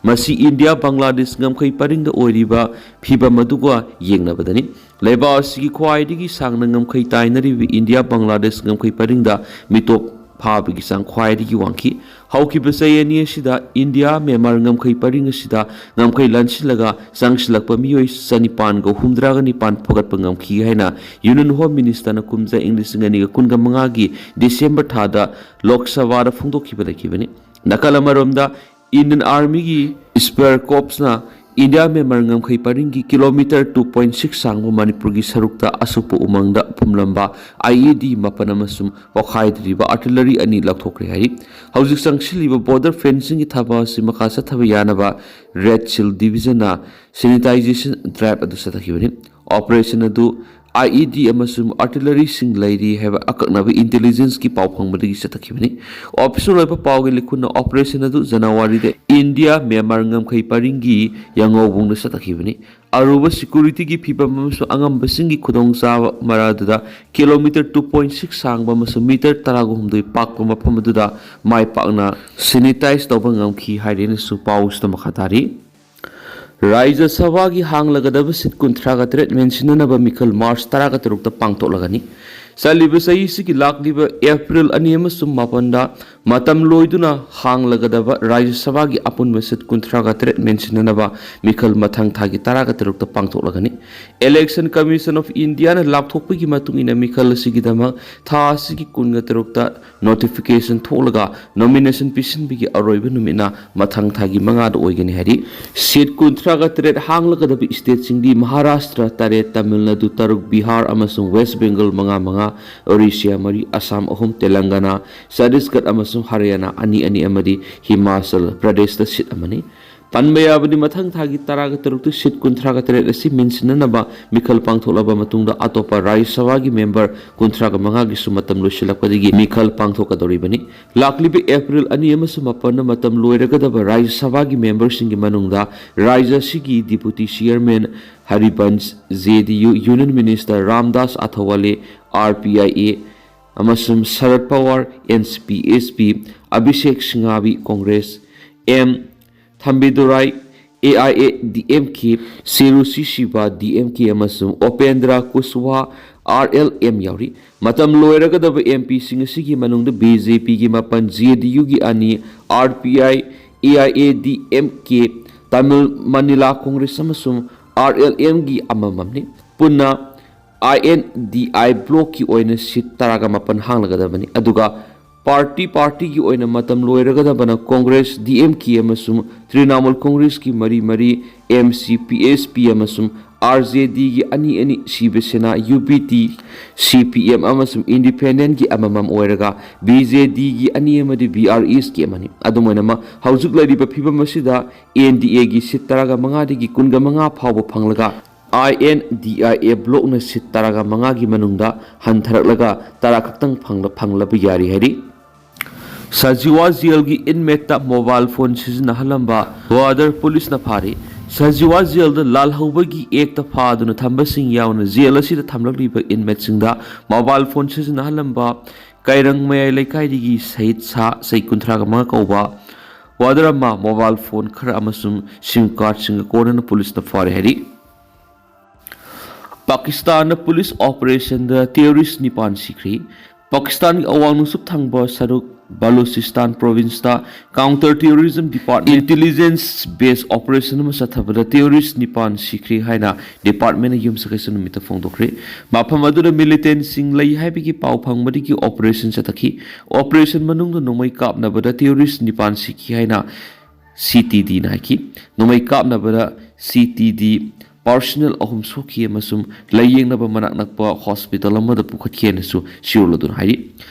ꯃꯁꯤ ꯏꯟꯗꯤꯌꯥ ꯕꯪꯒ꯭ꯂꯥꯗꯦꯁ ꯉꯝꯈꯩ ꯄꯔꯤꯡꯗ ꯑꯣꯏꯔꯤꯕ ꯐꯤꯕꯝ ꯑꯗꯨꯒ ꯌꯦꯡꯅꯕꯗꯅꯤ꯫ ꯂꯩꯕꯥꯛ ꯑꯁꯤꯒꯤ ꯈ꯭ꯋꯥꯏꯗꯒꯤ ꯁꯥꯡꯅ ꯉꯝꯈꯩ ꯇꯥꯏꯅꯔꯤꯕ ꯏꯟꯗꯤꯌꯥ ꯕꯪꯒ꯭ꯂꯥꯗꯦꯁ ꯉꯝꯈꯩ ꯄꯔꯤꯡꯗ ꯃꯤꯇꯣꯞ ꯐꯥꯕꯒꯤ ꯆꯥꯡ ꯈ꯭ꯋꯥꯏꯗꯒꯤ ꯋꯥꯡꯈꯤ꯫ ꯍꯧꯈꯤꯕ ꯆꯍꯤ ꯑꯅꯤ ꯑꯁꯤꯗ ꯏꯟꯗꯤꯌꯥ ꯃ꯭ꯌꯥꯟꯃꯥꯔ ꯉꯝꯈꯩ ꯄꯔꯤꯡ ꯑꯁꯤꯗ ꯉꯝꯈꯩ ꯂꯥꯟꯁꯤꯜꯂꯒ ꯆꯪꯁꯤꯜꯂꯛꯄ ꯃꯤꯑꯣꯏ ꯆꯅꯤꯄꯥꯟꯒ ꯍꯨꯝꯗ꯭ꯔꯥꯒ ꯅꯤꯄꯥꯟ ꯐꯒꯠꯄ ꯉꯝꯈꯤ ꯍꯥꯏꯅ Union Home Ministerꯅ ꯀꯨꯝꯖꯥ ꯏꯪ ꯂꯤꯁꯤꯡ ꯑꯅꯤꯒ ꯀꯨꯟꯒ ꯃꯉꯥꯒꯤ December ꯊꯥꯗ ꯂꯣꯛ ꯁꯚꯥꯗ ꯐꯣꯡꯗꯣꯛꯈꯤꯕ ꯂꯩꯈꯤꯕꯅꯤ꯫ ꯅꯥꯀꯜ ꯑꯃꯔꯣꯝꯗ, Indian Armyꯒꯤ Spear Corpsꯅ ꯏꯟꯗꯤꯌꯥ ꯃ꯭ꯌꯥꯟꯃꯥꯔ ꯉꯝꯈꯩ ꯄꯔꯤꯡꯒꯤ kilometre two point six ꯁꯥꯡꯕ ꯃꯅꯤꯄꯨꯔꯒꯤ ꯁꯔꯨꯛꯇ ꯑꯁꯨꯞꯄ ꯎꯃꯪꯗ ꯐꯨꯝꯂꯝꯕ IED ꯃꯥꯄꯟ ꯑꯃꯁꯨꯡ ꯄꯣꯈꯥꯏꯗ꯭ꯔꯤꯕ artillery ꯑꯅꯤ ꯂꯧꯊꯣꯛꯈ꯭ꯔꯦ ꯍꯥꯏꯔꯤ꯫ ꯍꯧꯖꯤꯛ ꯆꯪꯁꯤꯜꯂꯤꯕ border fencingꯒꯤ ꯊꯕꯛ ꯑꯁꯤ ꯃꯈꯥ ꯆꯠꯊꯕ ꯌꯥꯅꯕ Red Shield Divisionꯅ sanitisation drive ꯑꯗꯨ ꯆꯠꯊꯈꯤꯕꯅꯤ꯫ Operation ꯑꯗꯨ ꯑꯥꯏ ꯏ ꯗꯤ ꯑꯃꯁꯨꯡ ꯑꯥꯔꯇꯤꯂꯔꯤꯁꯤꯡ ꯂꯩꯔꯤ ꯍꯥꯏꯕ ꯑꯀꯛꯅꯕ ꯏꯟꯇꯦꯂꯤꯖꯦꯟꯁꯀꯤ ꯄꯥꯎ ꯐꯪꯕꯗꯒꯤ ꯆꯠꯊꯈꯤꯕꯅꯤ꯫ ꯑꯣꯐꯤꯁꯤꯌꯦꯜ ꯑꯣꯏꯕ ꯄꯥꯎꯒꯤ ꯂꯤꯈꯨꯟꯅ ꯑꯣꯄꯔꯦꯁꯟ ꯑꯗꯨ ꯖꯅꯋꯥꯔꯤꯗ ꯏꯟꯗꯤꯌꯥ ꯃ꯭ꯌꯥꯟꯃꯥꯔ ꯉꯝꯈꯩ ꯄꯔꯤꯡꯒꯤ ꯌꯥꯉꯧꯕꯨꯡꯗ ꯆꯠꯊꯈꯤꯕꯅꯤ꯫ ꯑꯔꯨꯕ ꯁꯦꯀ꯭ꯌꯨꯔꯤꯇꯤꯒꯤ ꯐꯤꯚꯝ ꯑꯃꯁꯨꯡ ꯑꯉꯝꯕꯁꯤꯡꯒꯤ ꯈꯨꯗꯣꯡꯆꯥꯕ ꯃꯔꯛ ꯑꯗꯨꯗ ꯀꯤꯂꯣꯃꯤꯇꯔ ꯇꯨ ꯄꯣꯏꯟ ꯁꯤꯛꯁ ꯁꯥꯡꯕ ꯑꯃꯁꯨꯡ ꯃꯤꯇꯔ ꯇꯔꯥꯒ ꯍꯨꯝꯗꯣꯏ ꯄꯥꯛꯄ ꯃꯐꯝ ꯑꯗꯨꯗ ꯃꯥꯏ ꯄꯥꯛꯅ ꯁꯦꯅꯤꯇꯥꯏꯖ ꯇꯧꯕ ꯉꯝꯈꯤ ꯍꯥꯏꯔꯦꯅꯁꯨ ꯄꯥꯎꯁꯤꯗ ꯃꯈꯥ ꯇꯥꯔꯤ꯫ ꯔꯥꯖ꯭ꯌ ꯁꯚꯥꯒꯤ ꯍꯥꯡꯂꯒꯗꯕ ꯁꯤꯠ ꯀꯨꯟꯊ꯭ꯔꯥꯒ ꯇꯔꯦꯠ ꯃꯦꯟꯁꯤꯟꯅꯅꯕ ꯃꯤꯈꯜ ꯃꯥꯔꯆ ꯇꯔꯥꯒ ꯇꯔꯨꯛꯇ ꯄꯥꯡꯊꯣꯛꯂꯒꯅꯤ꯫ ꯆꯠꯂꯤꯕ ꯆꯍꯤꯁꯤꯒꯤ ꯂꯥꯛꯂꯤꯕ ꯑꯦꯄ꯭ꯔꯤꯜ ꯑꯅꯤ ꯑꯃꯁꯨꯡ ꯃꯥꯄꯟꯗ ꯃꯇꯝ ꯂꯣꯏꯗꯨꯅ ꯍꯥꯡꯂꯒꯗꯕ ꯔꯥꯖ꯭ꯌ ꯁꯚꯥꯒꯤ ꯑꯄꯨꯟꯕ ꯁꯤꯠ ꯀꯨꯟꯊ꯭ꯔꯥꯒ ꯇꯔꯦꯠ ꯃꯦꯟꯁꯤꯟꯅꯅꯕ ꯃꯤꯈꯜ ꯃꯊꯪ ꯊꯥꯒꯤ ꯇꯔꯥꯒ ꯇꯔꯨꯛꯇ ꯄꯥꯡꯊꯣꯛꯂꯒꯅꯤ꯫ Election Commission of Indiaꯅ ꯂꯥꯎꯊꯣꯛꯄꯒꯤ ꯃꯇꯨꯡ ꯏꯟꯅ ꯃꯤꯈꯜ ꯑꯁꯤꯒꯤꯗꯃꯛ ꯊꯥ ꯑꯁꯤꯒꯤ ꯀꯨꯟꯒ ꯇꯔꯨꯛꯇ ꯅꯣꯇꯤꯐꯤꯀꯦꯁꯟ ꯊꯣꯛꯂꯒ ꯅꯣꯃꯤꯅꯦꯁꯟ ꯄꯤꯁꯤꯟꯕꯒꯤ ꯑꯔꯣꯏꯕ ꯅꯨꯃꯤꯠꯅ ꯃꯊꯪ ꯊꯥꯒꯤ ꯃꯉꯥꯗ ꯑꯣꯏꯒꯅꯤ ꯍꯥꯏꯔꯤ꯫ ꯁꯤꯠ ꯀꯨꯟꯊ꯭ꯔꯥꯒ ꯇꯔꯦꯠ ꯍꯥꯡꯂꯒꯗꯕ ꯁ꯭ꯇꯦꯠꯁꯤꯡꯗꯤ ꯃꯍꯥꯔꯥꯁꯇ꯭ꯔ ꯇꯔꯦꯠ, ꯇꯥꯃꯤꯜ ꯅꯥꯗꯨ ꯇꯔꯨꯛ, ꯕꯤꯍꯥꯔ ꯑꯃꯁꯨꯡ ꯋꯦꯁ ꯕꯦꯡꯒꯜ ꯃꯉꯥ ꯃꯉꯥ, ꯑꯣꯔꯤꯁꯥ ꯃꯔꯤ, ꯑꯁꯥꯝ ꯑꯍꯨꯝ, ꯇꯦꯂꯪꯒꯥꯅꯥ, ꯆꯇꯤꯁꯒꯗ ꯑꯃꯁꯨꯡ ꯍꯔꯤꯌꯥꯅꯥ ꯑꯅꯤ ꯑꯅꯤ ꯑꯃꯗꯤ ꯍꯤꯃꯥꯆꯜ ꯄ꯭ꯔꯗꯦꯁꯇ ꯁꯤꯠ ꯑꯃꯅꯤ꯫ ꯄꯟꯕ ꯌꯥꯕꯗꯤ, ꯃꯊꯪ ꯊꯥꯒꯤ ꯇꯔꯥꯒ ꯇꯔꯨꯛꯇ ꯁꯤꯠ ꯀꯨꯟꯊ꯭ꯔꯥꯒ ꯇꯔꯦꯠ ꯑꯁꯤ ꯃꯦꯟꯁꯤꯟꯅꯅꯕ ꯃꯤꯈꯜ ꯄꯥꯡꯊꯣꯛꯂꯕ ꯃꯇꯨꯡꯗ ꯑꯇꯣꯞꯄ ꯔꯥꯖ꯭ꯌ ꯁꯚꯥꯒꯤ ꯃꯦꯝꯕꯔ ꯀꯨꯟꯊ꯭ꯔꯥꯒ ꯃꯉꯥꯒꯤꯁꯨ ꯃꯇꯝ ꯂꯣꯏꯁꯤꯜꯂꯛꯄꯗꯒꯤ ꯃꯤꯈꯜ ꯄꯥꯡꯊꯣꯛꯀꯗꯧꯔꯤꯕꯅꯤ꯫ ꯂꯥꯛꯂꯤꯕ ꯑꯦꯄ꯭ꯔꯤꯜ ꯑꯅꯤ ꯑꯃꯁꯨꯡ ꯃꯥꯄꯟꯗ ꯃꯇꯝ ꯂꯣꯏꯔꯒꯗꯕ ꯔꯥꯖ꯭ꯌ ꯁꯚꯥꯒꯤ ꯃꯦꯝꯕꯔꯁꯤꯡꯒꯤ ꯃꯅꯨꯡꯗ ꯔꯥꯖ꯭ꯌ ꯑꯁꯤꯒꯤ deputy chairman Harivansh, J D U union minister Ramdas Athawale, R P I A, ꯑꯃꯁꯨꯡ Sharad Pawar, N C P S P, Abhishek Singhvi, Congress, M Thambidurai, A I A D M K, Tiruchi Siva, D M K, ꯑꯃꯁꯨꯡ Upendra Kushwaha, R L M ꯌꯥꯎꯔꯤ꯫ ꯃꯇꯝ ꯂꯣꯏꯔꯒꯗꯕ ꯑꯦꯝ ꯄꯤꯁꯤꯡ ꯑꯁꯤꯒꯤ ꯃꯅꯨꯡꯗ ꯕꯤ ꯖꯦ ꯄꯤꯒꯤ ꯃꯥꯄꯟ, ꯖꯦ ꯗꯤ ꯌꯨꯒꯤ ꯑꯅꯤ, R P I, A I A D M K, Tamil Maanila Congress ꯑꯃꯁꯨꯡ ꯑꯥꯔ ꯑꯦꯜ ꯑꯦꯝꯒꯤ ꯑꯃꯃꯝꯅꯤ꯫ ꯄꯨꯟꯅ ꯑꯥꯏ ꯑꯦꯟ ꯗꯤ ꯑꯥꯏ ꯕ꯭ꯂꯣꯛꯀꯤ ꯑꯣꯏꯅ ꯁꯤꯠ ꯇꯔꯥꯒ ꯃꯥꯄꯟ ꯍꯥꯡꯂꯒꯗꯕꯅꯤ꯫ ꯑꯗꯨꯒ ꯄꯥꯔꯇꯤ ꯄꯥꯔꯇꯤꯒꯤ ꯑꯣꯏꯅ ꯃꯇꯝ ꯂꯣꯏꯔꯒꯗꯕꯅ ꯀꯣꯡꯒ꯭ꯔꯦꯁ, ꯗꯤ ꯑꯦꯝ ꯀꯦ ꯑꯃꯁꯨꯡ ꯇ꯭ꯔꯤꯅꯥꯃꯨꯜ ꯀꯣꯡꯒ꯭ꯔꯦꯁꯀꯤ ꯃꯔꯤ ꯃꯔꯤ, ꯑꯦꯝ ꯁꯤ ꯄꯤ ꯑꯦꯁ ꯄꯤ ꯑꯃꯁꯨꯡ ꯑꯥꯔ ꯖꯦ ꯗꯤꯒꯤ ꯑꯅꯤ ꯑꯅꯤ, ꯁꯤꯕ ꯁꯦꯅꯥ, ꯌꯨ ꯕꯤ ꯇꯤ, ꯁꯤ ꯄꯤ ꯑꯦꯝ ꯑꯃꯁꯨꯡ ꯏꯟꯗꯤꯄꯦꯟꯗꯦꯟꯒꯤ ꯑꯃꯃꯝ ꯑꯣꯏꯔꯒ ꯕꯤ ꯖꯦ ꯗꯤꯒꯤ ꯑꯅꯤ ꯑꯃꯗꯤ ꯕꯤ ꯑꯥꯔ ꯑꯦꯁꯀꯤ ꯑꯃꯅꯤ꯫ ꯑꯗꯨꯝ ꯑꯣꯏꯅꯃꯛ, ꯍꯧꯖꯤꯛ ꯂꯩꯔꯤꯕ ꯐꯤꯕꯝ ꯑꯁꯤꯗ ꯑꯦꯟ ꯗꯤ ꯑꯦꯒꯤ ꯁꯤꯠ ꯇꯔꯥꯒ ꯃꯉꯥꯗꯒꯤ ꯀꯨꯟꯒ ꯃꯉꯥ ꯐꯥꯎꯕ ꯐꯪꯂꯒ ꯑꯥꯏ ꯑꯦꯟ ꯗꯤ ꯑꯥꯏ ꯑꯦ ꯕ꯭ꯂꯣꯛꯅ ꯁꯤꯠ ꯇꯔꯥꯒ ꯃꯉꯥꯒꯤ ꯃꯅꯨꯡꯗ ꯍꯟꯊꯔꯛꯂꯒ ꯇꯔꯥ ꯈꯛꯇꯪ ꯐꯪꯂ-, ꯐꯪꯂꯕ ꯌꯥꯔꯤ ꯍꯥꯏꯔꯤ꯫ ꯁꯖꯤꯋꯥ ꯖꯦꯜꯒꯤ ꯏꯟꯃꯦꯠꯇ ꯃꯣꯕꯥꯏꯜ ꯐꯣꯟ ꯁꯤꯖꯤꯟꯅꯍꯜꯂꯝꯕ ꯒ꯭ꯋꯥꯗꯔ ꯄꯨꯂꯤꯁꯅ ꯐꯥꯔꯤ꯫ ꯁꯖꯤꯋꯥ ꯖꯦꯜꯗ ꯂꯥꯜꯍꯧꯕꯒꯤ ꯑꯦꯛꯇ ꯐꯥꯗꯨꯅ ꯊꯝꯕꯁꯤꯡ ꯌꯥꯎꯅ ꯖꯦꯜ ꯑꯁꯤꯗ ꯊꯝꯂꯛꯂꯤꯕ ꯏꯟꯃꯦꯠꯁꯤꯡꯗ ꯃꯣꯕꯥꯏꯜ ꯐꯣꯟ ꯁꯤꯖꯤꯟꯅꯍꯜꯂꯝꯕ ꯀꯩꯔꯪ ꯃꯌꯥꯏ ꯂꯩꯀꯥꯏꯗꯒꯤ ꯁꯍꯤꯗ ꯁꯥ, ꯆꯍꯤ ꯀꯨꯟꯊ꯭ꯔꯥꯒ ꯃꯉꯥ ꯀꯧꯕ ꯒ꯭ꯋꯥꯗꯔ ꯑꯃ, ꯃꯣꯕꯥꯏꯜ ꯐꯣꯟ ꯈꯔ ꯑꯃꯁꯨꯡ ꯁꯤꯝ ꯀꯥꯔꯗꯁꯤꯡꯒ ꯀꯣꯟꯅꯅ ꯄꯨꯂꯤꯁꯅ ꯐꯥꯔꯦ ꯍꯥꯏꯔꯤ꯫ ꯄꯥꯀꯤꯁꯇꯥꯟꯗ ꯄꯨꯂꯤꯁ ꯑꯣꯄꯔꯦꯁꯟꯗ ꯇꯦꯔꯣꯔꯤꯁ ꯅꯤꯄꯥꯟ ꯁꯤꯈ꯭ꯔꯦ꯫ ꯄꯥꯀꯤꯁꯇꯥꯟꯒꯤ ꯑꯋꯥꯡ ꯅꯣꯡꯆꯨꯞ ꯊꯪꯕ ꯁꯔꯨꯛ ꯕꯂꯨꯆꯤꯁꯇꯥꯟ ꯄ꯭ꯔꯣꯚꯤꯟꯁꯇ ꯀꯥꯎꯟꯇꯔ ꯇꯦꯔꯣꯔꯤꯖꯝ ꯗꯤꯄꯥꯔꯠꯃꯦꯟ ꯏꯟꯇꯦꯂꯤꯖꯦꯟꯁ ꯕꯦꯁ ꯑꯣꯄꯔꯦꯁꯟ ꯑꯃ ꯆꯠꯊꯕꯗ ꯇꯦꯔꯣꯔꯤꯁ ꯅꯤꯄꯥꯟ ꯁꯤꯈ꯭ꯔꯦ ꯍꯥꯏꯅ ꯗꯤꯄꯥꯔꯠꯃꯦꯟꯅ ꯌꯨꯝꯁꯀꯩꯁ ꯅꯨꯃꯤꯠꯇ ꯐꯣꯡꯗꯣꯛꯈ꯭ꯔꯦ꯫ ꯃꯐꯝ ꯑꯗꯨꯗ ꯃꯤꯂꯤꯇꯦꯟꯁꯤꯡ ꯂꯩ ꯍꯥꯏꯕꯒꯤ ꯄꯥꯎ ꯐꯪꯕꯗꯒꯤ ꯑꯣꯄꯔꯦꯁꯟ ꯆꯠꯊꯈꯤ꯫ ꯑꯣꯄꯔꯦꯁꯟ ꯃꯅꯨꯡꯗ ꯅꯣꯡꯃꯩ ꯀꯥꯞꯅꯕꯗ ꯇꯦꯔꯣꯔꯤꯁ ꯅꯤꯄꯥꯟ ꯁꯤꯈꯤ ꯍꯥꯏꯅ ꯁꯤ ꯇꯤ ꯗꯤꯅ ꯍꯥꯏꯈꯤ꯫ ꯅꯣꯡꯃꯩ ꯀꯥꯞꯅꯕꯗ ꯁꯤ ꯇꯤ ꯗꯤ ꯄꯥꯔꯁꯣꯅꯦꯜ ꯑꯍꯨꯝ ꯁꯣꯛꯈꯤ ꯑꯃꯁꯨꯡ ꯂꯥꯌꯦꯡꯅꯕ ꯃꯅꯥꯛ ꯅꯛꯄ ꯍꯣꯁꯄꯤꯇꯥꯜ ꯑꯃꯗ ꯄꯨꯈꯠꯈꯤ ꯍꯥꯏꯅꯁꯨ ꯁꯤꯔꯣꯜ ꯑꯗꯨꯅ ꯍꯥꯏꯔꯤ꯫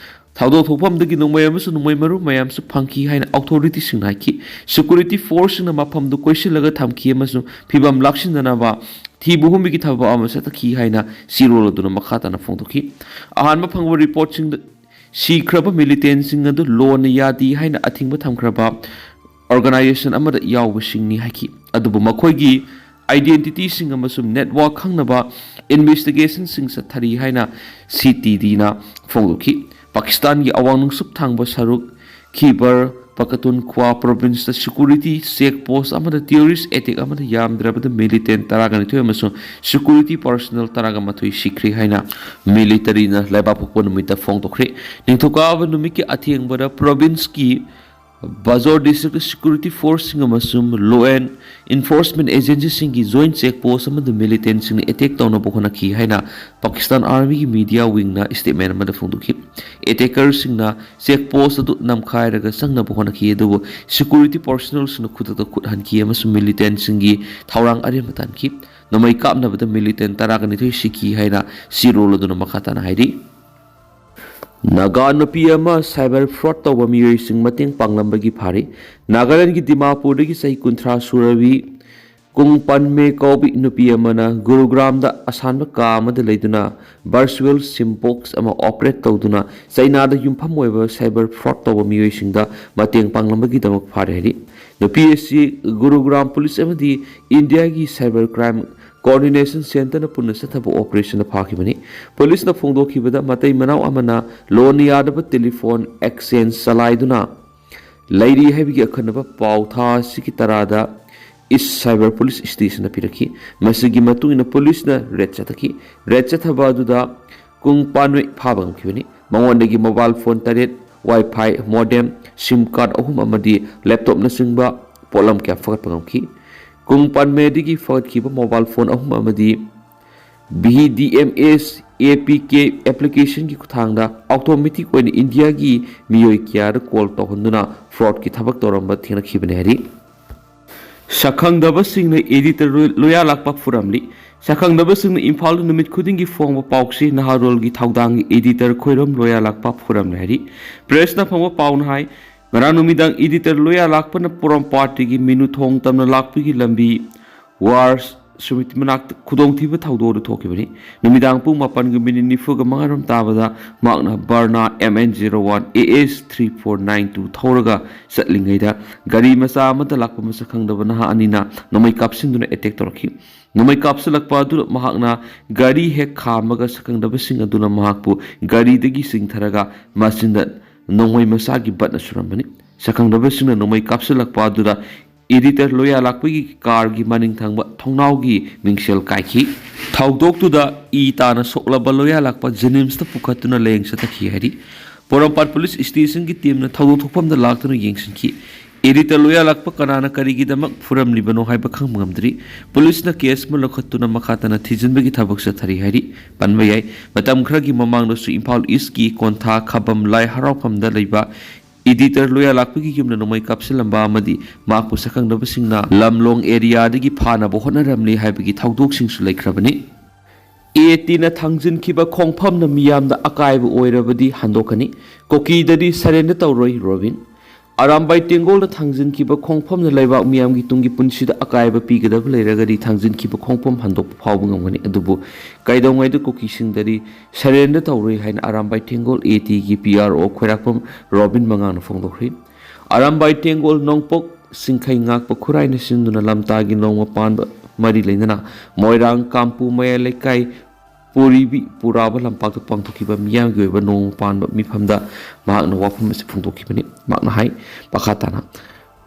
ꯊꯧꯗꯣꯛ ꯊꯣꯛꯐꯝꯗꯒꯤ ꯅꯣꯡꯃꯩ ꯑꯃꯁꯨꯡ ꯅꯣꯡꯃꯩ ꯃꯔꯨ ꯃꯌꯥꯝꯁꯨ ꯐꯪꯈꯤ ꯍꯥꯏꯅ ꯑꯣꯊꯣꯔꯤꯇꯤꯁꯤꯡꯅ ꯍꯥꯏꯈꯤ꯫ ꯁꯦꯀ꯭ꯌꯨꯔꯤꯇꯤ ꯐꯣꯔꯁꯁꯤꯡꯅ ꯃꯐꯝꯗꯨ ꯀꯣꯏꯁꯤꯜꯂꯒ ꯊꯝꯈꯤ ꯑꯃꯁꯨꯡ ꯐꯤꯕꯝ ꯂꯥꯛꯁꯤꯟꯅꯅꯕ ꯊꯤꯕ ꯍꯨꯝꯕꯒꯤ ꯊꯕꯛ ꯑꯃ ꯆꯠꯊꯈꯤ ꯍꯥꯏꯅ ꯁꯤꯔꯣꯜ ꯑꯗꯨꯅ ꯃꯈꯥ ꯇꯥꯅ ꯐꯣꯡꯗꯣꯛꯈꯤ꯫ ꯑꯍꯥꯟꯕ ꯐꯪꯕ ꯔꯤꯄꯣꯔꯠꯁꯤꯡꯗ ꯁꯤꯈ꯭ꯔꯕ ꯃꯤꯂꯤꯇꯦꯟꯁꯤꯡ ꯑꯗꯨ ꯂꯣꯟꯅ ꯌꯥꯗꯦ ꯍꯥꯏꯅ ꯑꯊꯤꯡꯕ ꯊꯝꯈ꯭ꯔꯕ ꯑꯣꯔꯒꯅꯥꯏꯖꯦꯁꯟ ꯑꯃꯗ ꯌꯥꯎꯕꯁꯤꯡꯅꯤ ꯍꯥꯏꯈꯤ꯫ ꯑꯗꯨꯕꯨ ꯃꯈꯣꯏꯒꯤ ꯑꯥꯏꯗꯦꯟꯇꯤꯇꯤꯁꯤꯡ ꯑꯃꯁꯨꯡ ꯅꯦꯠꯋꯥꯔꯛ ꯈꯪꯅꯕ ꯏꯟꯚꯦꯁꯇꯤꯒꯦꯁꯟꯁꯤꯡ ꯆꯠꯊꯔꯤ ꯍꯥꯏꯅ ꯁꯤ ꯇꯤ ꯗꯤꯅ ꯐꯣꯡꯗꯣꯛꯈꯤ꯫ ꯄꯥꯀꯤꯁꯇꯥꯟꯒꯤ ꯑꯋꯥꯡ ꯅꯣꯡꯆꯨꯞ ꯊꯪꯕ ꯁꯔꯨꯛ ꯈꯤꯕꯔ ꯄꯈꯇꯨꯟꯈ꯭ꯋꯥ ꯄ꯭ꯔꯣꯚꯤꯟꯁꯇ ꯁꯦꯀ꯭ꯌꯨꯔꯤꯇꯤ ꯆꯦꯛ ꯄꯣꯁ ꯑꯃꯗ ꯇꯦꯔꯣꯔꯤꯁ ꯑꯦꯇꯦꯛ ꯑꯃꯗ ꯌꯥꯝꯗ꯭ꯔꯕꯗ ꯃꯤꯂꯤꯇꯦꯟ ꯇꯔꯥꯒ ꯅꯤꯊꯣꯏ ꯑꯃꯁꯨꯡ ꯁꯦꯀ꯭ꯌꯨꯔꯤꯇꯤ ꯄꯥꯔꯁꯣꯅꯦꯜ ꯇꯔꯥꯒ ꯃꯥꯊꯣꯏ ꯁꯤꯈ꯭ꯔꯦ ꯍꯥꯏꯅ ꯃꯤꯂꯤꯇꯔꯤꯅ ꯂꯩꯕꯥꯛ ꯄꯣꯛꯄ ꯅꯨꯃꯤꯠꯇ ꯐꯣꯡꯗꯣꯛꯈ꯭ꯔꯦ꯫ ꯅꯤꯡꯊꯧꯀꯥꯕ ꯅꯨꯃꯤꯠꯀꯤ ꯑꯊꯦꯡꯕꯗ ꯄ꯭ꯔꯣꯚꯤꯟꯁꯀꯤ ꯕꯖꯣꯔ ꯗꯤꯁꯇ꯭ꯔꯤꯛꯇ ꯁꯦꯀ꯭ꯌꯨꯔꯤꯇꯤ ꯐꯣꯔꯁꯁꯤꯡ ꯑꯃꯁꯨꯡ ꯂꯣ ꯑꯦꯟ ꯏꯟꯐꯣꯔꯁꯃꯦꯟ ꯑꯦꯖꯦꯟꯁꯤꯁꯤꯡꯒꯤ ꯖꯣꯏꯟꯠ ꯆꯦꯛ ꯄꯣꯁ ꯑꯃꯗ ꯃꯤꯂꯤꯇꯦꯟꯁꯤꯡꯅ ꯑꯦꯇꯦꯛ ꯇꯧꯅꯕ ꯍꯣꯠꯅꯈꯤ ꯍꯥꯏꯅ ꯄꯥꯀꯤꯁꯇꯥꯟ ꯑꯥꯔꯃꯤꯒꯤ ꯃꯤꯗꯤꯌꯥ ꯋꯤꯡꯅ ꯁ꯭ꯇꯦꯠꯃꯦꯟ ꯑꯃꯗ ꯐꯣꯡꯗꯣꯛꯈꯤ꯫ ꯑꯦꯇꯦꯀꯔꯁꯤꯡꯅ ꯆꯦꯛ ꯄꯣꯁ ꯑꯗꯨ ꯅꯝꯈꯥꯏꯔꯒ ꯆꯪꯅꯕ ꯍꯣꯠꯅꯈꯤ, ꯑꯗꯨꯕꯨ ꯁꯦꯀ꯭ꯌꯨꯔꯤꯇꯤ ꯄꯥꯔꯁꯣꯅꯦꯜꯁꯤꯡꯅ ꯈꯨꯗꯛꯇ ꯈꯨꯠ ꯍꯟꯈꯤ ꯑꯃꯁꯨꯡ ꯃꯤꯂꯤꯇꯦꯟꯁꯤꯡꯒꯤ ꯊꯧꯔꯥꯡ ꯑꯔꯦꯝꯕ ꯇꯥꯟꯈꯤ꯫ ꯅꯣꯡꯃꯩ ꯀꯥꯞꯅꯕꯗ ꯃꯤꯂꯤꯇꯦꯟ ꯇꯔꯥꯒ ꯅꯤꯊꯣꯏ ꯁꯤꯈꯤ ꯍꯥꯏꯅ ꯁꯤꯔꯣꯜ ꯑꯗꯨꯅ ꯃꯈꯥ ꯇꯥꯅ ꯍꯥꯏꯔꯤ꯫ ꯅꯥꯒꯥ ꯅꯨꯄꯤ ꯑꯃ ꯁꯥꯏꯕꯔ ꯐ꯭ꯔꯣꯗ ꯇꯧꯕ ꯃꯤꯑꯣꯏꯁꯤꯡ ꯃꯇꯦꯡ ꯄꯥꯡꯂꯝꯕꯒꯤ ꯐꯥꯔꯤ꯫ ꯅꯥꯒꯥꯂꯦꯟꯒꯤ ꯗꯤꯃꯥꯄꯨꯔꯗꯒꯤ ꯆꯍꯤ ꯀꯨꯟꯊ꯭ꯔꯥ ꯁꯨꯔꯕꯤ ꯀꯨꯡ ꯄꯟꯃꯦ ꯀꯧꯕꯤ ꯅꯨꯄꯤ ꯑꯃꯅ ꯒꯨꯔꯨꯒ꯭ꯔꯥꯝꯗ ꯑꯁꯥꯟꯕ ꯀꯥ ꯑꯃꯗ ꯂꯩꯗꯨꯅ ꯚꯔꯆꯨꯋꯦꯜ ꯁꯤꯝ ꯕꯣꯛꯁ ꯑꯃ ꯑꯣꯄꯔꯦꯠ ꯇꯧꯗꯨꯅ ꯆꯩꯅꯥꯗ ꯌꯨꯝꯐꯝ ꯑꯣꯏꯕ ꯁꯥꯏꯕꯔ ꯐ꯭ꯔꯣꯗ ꯇꯧꯕ ꯃꯤꯑꯣꯏꯁꯤꯡꯗ ꯃꯇꯦꯡ ꯄꯥꯡꯂꯝꯕꯒꯤꯗꯃꯛ ꯐꯥꯔꯦ ꯍꯥꯏꯔꯤ꯫ ꯅꯨꯄꯤ ꯑꯁꯤ ꯒꯨꯔꯨꯒ꯭ꯔꯥꯝ ꯄꯨꯂꯤꯁ ꯑꯃꯗꯤ ꯏꯟꯗꯤꯌꯥꯒꯤ ꯁꯥꯏꯕꯔ ꯀ꯭ꯔꯥꯏꯝ ꯀꯣꯑꯣꯔꯗꯤꯅꯦꯁꯟ ꯁꯦꯟꯇꯔꯅ ꯄꯨꯟꯅ ꯆꯠꯊꯕ ꯑꯣꯄꯔꯦꯁꯟꯗ ꯐꯥꯈꯤꯕꯅꯤ꯫ ꯄꯨꯂꯤꯁꯅ ꯐꯣꯡꯗꯣꯛꯈꯤꯕꯗ, ꯃꯇꯩ ꯃꯅꯥꯎ ꯑꯃꯅ ꯂꯣꯟ ꯌꯥꯗꯕ ꯇꯦꯂꯤꯐꯣꯟ ꯑꯦꯛꯁꯆꯦꯟꯖ ꯆꯂꯥꯏꯗꯨꯅ ꯂꯩꯔꯤ ꯍꯥꯏꯕꯒꯤ ꯑꯈꯟꯅꯕ ꯄꯥꯎ ꯊꯥ ꯑꯁꯤꯒꯤ ꯇꯔꯥꯗ ꯏꯁ ꯁꯥꯏꯕꯔ ꯄꯨꯂꯤꯁ ꯁ꯭ꯇꯦꯁꯟꯗ ꯄꯤꯔꯛꯈꯤ꯫ ꯃꯁꯤꯒꯤ ꯃꯇꯨꯡ ꯏꯟꯅ ꯄꯨꯂꯤꯁꯅ ꯔꯦꯗ ꯆꯠꯊꯈꯤ꯫ ꯔꯦꯗ ꯆꯠꯊꯕ ꯑꯗꯨꯗ ꯀꯨꯡ ꯄꯥꯟꯋꯦ ꯐꯥꯕ ꯉꯝꯈꯤꯕꯅꯤ꯫ ꯃꯉꯣꯟꯗꯒꯤ ꯃꯣꯕꯥꯏꯜ ꯐꯣꯟ ꯇꯔꯦꯠ, ꯋꯥꯏ ꯐꯥꯏ ꯃꯣꯗꯦꯝ, ꯁꯤꯝ ꯀꯥꯔꯗ ꯑꯍꯨꯝ ꯑꯃꯗꯤ ꯂꯦꯞꯇꯣꯞꯅꯆꯤꯡꯕ ꯄꯣꯠꯂꯝ ꯀꯌꯥ ꯐꯒꯠꯄ ꯉꯝꯈꯤ꯫ ꯀꯨꯡ ꯄꯥꯟꯃꯦꯗꯒꯤ ꯐꯒꯠꯈꯤꯕ ꯃꯣꯕꯥꯏꯜ ꯐꯣꯟ ꯑꯍꯨꯝ ꯑꯃꯗꯤ ꯚꯤ ꯗꯤ ꯑꯦꯝ ꯑꯦꯁ ꯑꯦ ꯄꯤ ꯀꯦ ꯑꯦꯄ꯭ꯂꯤꯀꯦꯁꯟꯒꯤ ꯈꯨꯠꯊꯥꯡꯗ ꯑꯣꯇꯣꯃꯦꯇꯤꯛ ꯑꯣꯏꯅ ꯏꯟꯗꯤꯌꯥꯒꯤ ꯃꯤꯑꯣꯏ ꯀꯌꯥꯗ ꯀꯣꯜ ꯇꯧꯍꯟꯗꯨꯅ ꯐ꯭ꯔꯣꯗꯀꯤ ꯊꯕꯛ ꯇꯧꯔꯝꯕ ꯊꯦꯡꯅꯈꯤꯕꯅꯤ ꯍꯥꯏꯔꯤ꯫ ꯁꯛꯈꯪꯗꯕꯁꯤꯡꯅ ꯏꯗꯤꯇꯔ ꯂꯣꯌꯥꯂꯥꯛꯄ ꯐꯨꯔꯝꯂꯤ꯫ ꯁꯛꯈꯪꯗꯕꯁꯤꯡꯅ ꯏꯝꯐꯥꯜꯗ ꯅꯨꯃꯤꯠ ꯈꯨꯗꯤꯡꯒꯤ ꯐꯣꯡꯕ ꯄꯥꯎꯆꯦ ꯅꯍꯥꯔꯣꯜꯒꯤ ꯊꯧꯗꯥꯡꯒꯤ ꯏꯗꯤꯇꯔ ꯈꯣꯏꯔꯝ ꯂꯣꯌꯥꯂꯥꯛꯄ ꯐꯨꯔꯝꯂꯦ ꯍꯥꯏꯔꯤ꯫ ꯄ꯭ꯔꯦꯁꯅ ꯐꯪꯕ ꯄꯥꯎꯅ ꯍꯥꯏ, ꯉꯔꯥꯡ ꯅꯨꯃꯤꯗꯥꯡ ꯏꯗꯤꯇꯔ ꯂꯣꯌꯥꯂꯥꯛꯄꯅ ꯄꯣꯔꯣꯝꯄꯥꯠꯇꯒꯤ ꯃꯤꯅꯨꯊꯣꯡ ꯇꯝꯅ ꯂꯥꯛꯄꯒꯤ ꯂꯝꯕꯤ ꯋꯥꯔ ꯁꯨꯃꯤꯇꯤ ꯃꯅꯥꯛꯇ ꯈꯨꯗꯣꯡꯊꯤꯕ ꯊꯧꯗꯣꯛ ꯑꯗꯨ ꯊꯣꯛꯈꯤꯕꯅꯤ꯫ ꯅꯨꯃꯤꯗꯥꯡ ꯄꯨꯡ ꯃꯥꯄꯟꯒ ꯃꯤꯅꯤꯠ ꯅꯤꯐꯨꯒ ꯃꯉꯥꯔꯣꯝ ꯇꯥꯕꯗ ꯃꯍꯥꯛꯅ Verna M N zero one A S three four nine two ꯊꯧꯔꯒ ꯆꯠꯂꯤꯉꯩꯗ ꯒꯥꯔꯤ ꯃꯆꯥ ꯑꯃꯗ ꯂꯥꯛꯄ ꯃꯁꯛ ꯈꯪꯗꯕ ꯅꯍꯥ ꯑꯅꯤꯅ ꯅꯣꯡꯃꯩ ꯀꯥꯞꯁꯤꯟꯗꯨꯅ ꯑꯦꯇꯦꯛ ꯇꯧꯔꯛꯈꯤ꯫ ꯅꯣꯡꯃꯩ ꯀꯥꯞꯁꯤꯜꯂꯛꯄ ꯑꯗꯨꯗ ꯃꯍꯥꯛꯅ ꯒꯥꯔꯤ ꯍꯦꯛ ꯈꯥꯝꯃꯒ ꯁꯛꯈꯪꯗꯕꯁꯤꯡ ꯑꯗꯨꯅ ꯃꯍꯥꯛꯄꯨ ꯒꯥꯔꯤꯗꯒꯤ ꯆꯤꯡꯊꯔꯒ ꯃꯆꯤꯟꯗ ꯅꯣꯡꯃꯩ ꯃꯆꯥꯒꯤ ꯕꯠꯅ ꯁꯨꯔꯝꯕꯅꯤ꯫ ꯁꯛꯈꯪꯗꯕꯁꯤꯡꯅ ꯅꯣꯡꯃꯩ ꯀꯥꯞꯁꯤꯜꯂꯛꯄ ꯑꯗꯨꯗ ꯏꯗꯤꯇꯔ ꯂꯣꯌꯥꯂꯥꯛꯄꯒꯤ ꯀꯥꯔꯒꯤ ꯃꯅꯤꯡ ꯊꯪꯕ ꯊꯣꯡꯅꯥꯎꯒꯤ ꯃꯤꯡꯁꯦꯜ ꯀꯥꯏꯈꯤ꯫ ꯊꯧꯗꯣꯛꯇꯨꯗ ꯏ ꯇꯥꯅ ꯁꯣꯛꯂꯕ ꯂꯣꯌꯥꯂꯥꯛꯄ ꯖꯦꯅꯤꯝꯁꯇ ꯄꯨꯈꯠꯇꯨꯅ ꯂꯥꯌꯦꯡ ꯆꯠꯊꯈꯤ ꯍꯥꯏꯔꯤ꯫ ꯄꯣꯔꯣꯝꯄꯥꯠ ꯄꯨꯂꯤꯁ ꯁ꯭ꯇꯦꯁꯟꯒꯤ ꯇꯤꯝꯅ ꯊꯧꯗꯣꯛ ꯊꯣꯛꯐꯝꯗ ꯂꯥꯛꯇꯨꯅ ꯌꯦꯡꯁꯤꯟꯈꯤ꯫ ꯏꯗꯤꯇꯔ ꯂꯣꯌꯥꯂꯥꯛꯄ ꯀꯅꯥꯅ ꯀꯔꯤꯒꯤꯗꯃꯛ ꯐꯨꯔꯝꯂꯤꯕꯅꯣ ꯍꯥꯏꯕ ꯈꯪꯕ ꯉꯝꯗ꯭ꯔꯤ꯫ ꯄꯨꯂꯤꯁꯅ ꯀꯦꯁ ꯑꯃ ꯂꯧꯈꯠꯇꯨꯅ ꯃꯈꯥ ꯇꯥꯅ ꯊꯤꯖꯤꯟꯕꯒꯤ ꯊꯕꯛ ꯆꯠꯊꯔꯤ ꯍꯥꯏꯔꯤ꯫ ꯄꯟꯕ ꯌꯥꯏ, ꯃꯇꯝ ꯈꯔꯒꯤ ꯃꯃꯥꯡꯗꯁꯨ ꯏꯝꯐꯥꯜ ꯏꯁꯀꯤ ꯀꯣꯟꯊꯥ ꯈꯕꯝ ꯂꯥꯏ ꯍꯔꯥꯎꯐꯝꯗ ꯂꯩꯕ ꯏꯗꯤꯇꯔ ꯂꯣꯌꯥꯂꯥꯛꯄꯒꯤ ꯌꯨꯝꯗ ꯅꯣꯡꯃꯩ ꯀꯥꯞꯁꯤꯜꯂꯝꯕ ꯑꯃꯗꯤ ꯃꯍꯥꯛꯄꯨ ꯁꯛꯈꯪꯗꯕꯁꯤꯡꯅ ꯂꯝꯂꯣꯡ ꯑꯦꯔꯤꯌꯥꯗꯒꯤ ꯐꯥꯅꯕ ꯍꯣꯠꯅꯔꯝꯂꯤ ꯍꯥꯏꯕꯒꯤ ꯊꯧꯗꯣꯛꯁꯤꯡꯁꯨ ꯂꯩꯈ꯭ꯔꯕꯅꯤ꯫ ꯑꯦ ꯇꯤꯅ ꯊꯥꯡꯖꯤꯟꯈꯤꯕ ꯈꯣꯡꯐꯝꯅ ꯃꯤꯌꯥꯝꯗ ꯑꯀꯥꯏꯕ ꯑꯣꯏꯔꯕꯗꯤ ꯍꯟꯗꯣꯛꯀꯅꯤ꯫ ꯀꯨꯀꯤꯗꯗꯤ ꯁꯔꯦꯟꯗꯔ ꯇꯧꯔꯣꯏ, ꯔꯣꯕꯤꯟ꯫ ꯑꯔꯥꯝꯕꯥꯏ ꯇꯦꯡꯒꯣꯜꯗ ꯊꯥꯡꯖꯤꯟꯈꯤꯕ ꯈꯣꯡꯐꯝꯅ ꯂꯩꯕꯥꯛ ꯃꯤꯌꯥꯝꯒꯤ ꯇꯨꯡꯒꯤ ꯄꯨꯟꯁꯤꯗ ꯑꯀꯥꯏꯕ ꯄꯤꯒꯗꯕ ꯂꯩꯔꯒꯗꯤ ꯊꯥꯡꯖꯤꯟꯈꯤꯕ ꯈꯣꯡꯐꯝ ꯍꯟꯗꯣꯛꯄ ꯐꯥꯎꯕ ꯉꯝꯒꯅꯤ꯫ ꯑꯗꯨꯕꯨ ꯀꯩꯗꯧꯉꯩꯗ ꯀꯨꯀꯤꯁꯤꯡꯗꯗꯤ surrender ꯇꯧꯔꯣꯏ ꯍꯥꯏꯅ ꯑꯔꯥꯝꯕꯥꯏ ꯇꯦꯡꯒꯣꯜ ꯑꯦ ꯇꯤꯒꯤ ꯄꯤ ꯑꯥꯔ ꯑꯣ ꯈ꯭ꯋꯥꯏꯔꯥꯛꯄꯝ ꯔꯣꯕꯤꯟ ꯃꯉꯥꯡꯅ ꯐꯣꯡꯗꯣꯛꯈ꯭ꯔꯤ꯫ ꯑꯔꯥꯝꯕꯥꯏ ꯇꯦꯡꯒꯣꯜ ꯅꯣꯡꯄꯣꯛ ꯁꯤꯡꯈꯩ ꯉꯥꯛꯄ ꯈꯨꯔꯥꯏꯅ ꯁꯤꯟꯗꯨꯅ ꯂꯝꯇꯥꯒꯤ ꯅꯣꯡꯃ ꯄꯥꯟꯕ ꯃꯔꯤ ꯂꯩꯅꯅ ꯃꯣꯏꯔꯥꯡ ꯀꯥꯝꯄꯨ ꯃꯌꯥꯏ ꯂꯩꯀꯥꯏ ꯄꯨꯔꯤꯕꯤ ꯄꯨꯔꯥꯕ ꯂꯝꯄꯥꯛꯇ ꯄꯥꯡꯊꯣꯛꯈꯤꯕ ꯃꯤꯌꯥꯝꯒꯤ ꯑꯣꯏꯕ ꯅꯣꯡꯃ ꯄꯥꯟꯕ ꯃꯤꯐꯝꯗ ꯃꯍꯥꯛꯅ ꯋꯥꯐꯝ ꯑꯁꯤ ꯐꯣꯡꯗꯣꯛꯈꯤꯕꯅꯤ꯫ ꯃꯍꯥꯛꯅ ꯍꯥꯏ, ꯃꯈꯥ ꯇꯥꯅ,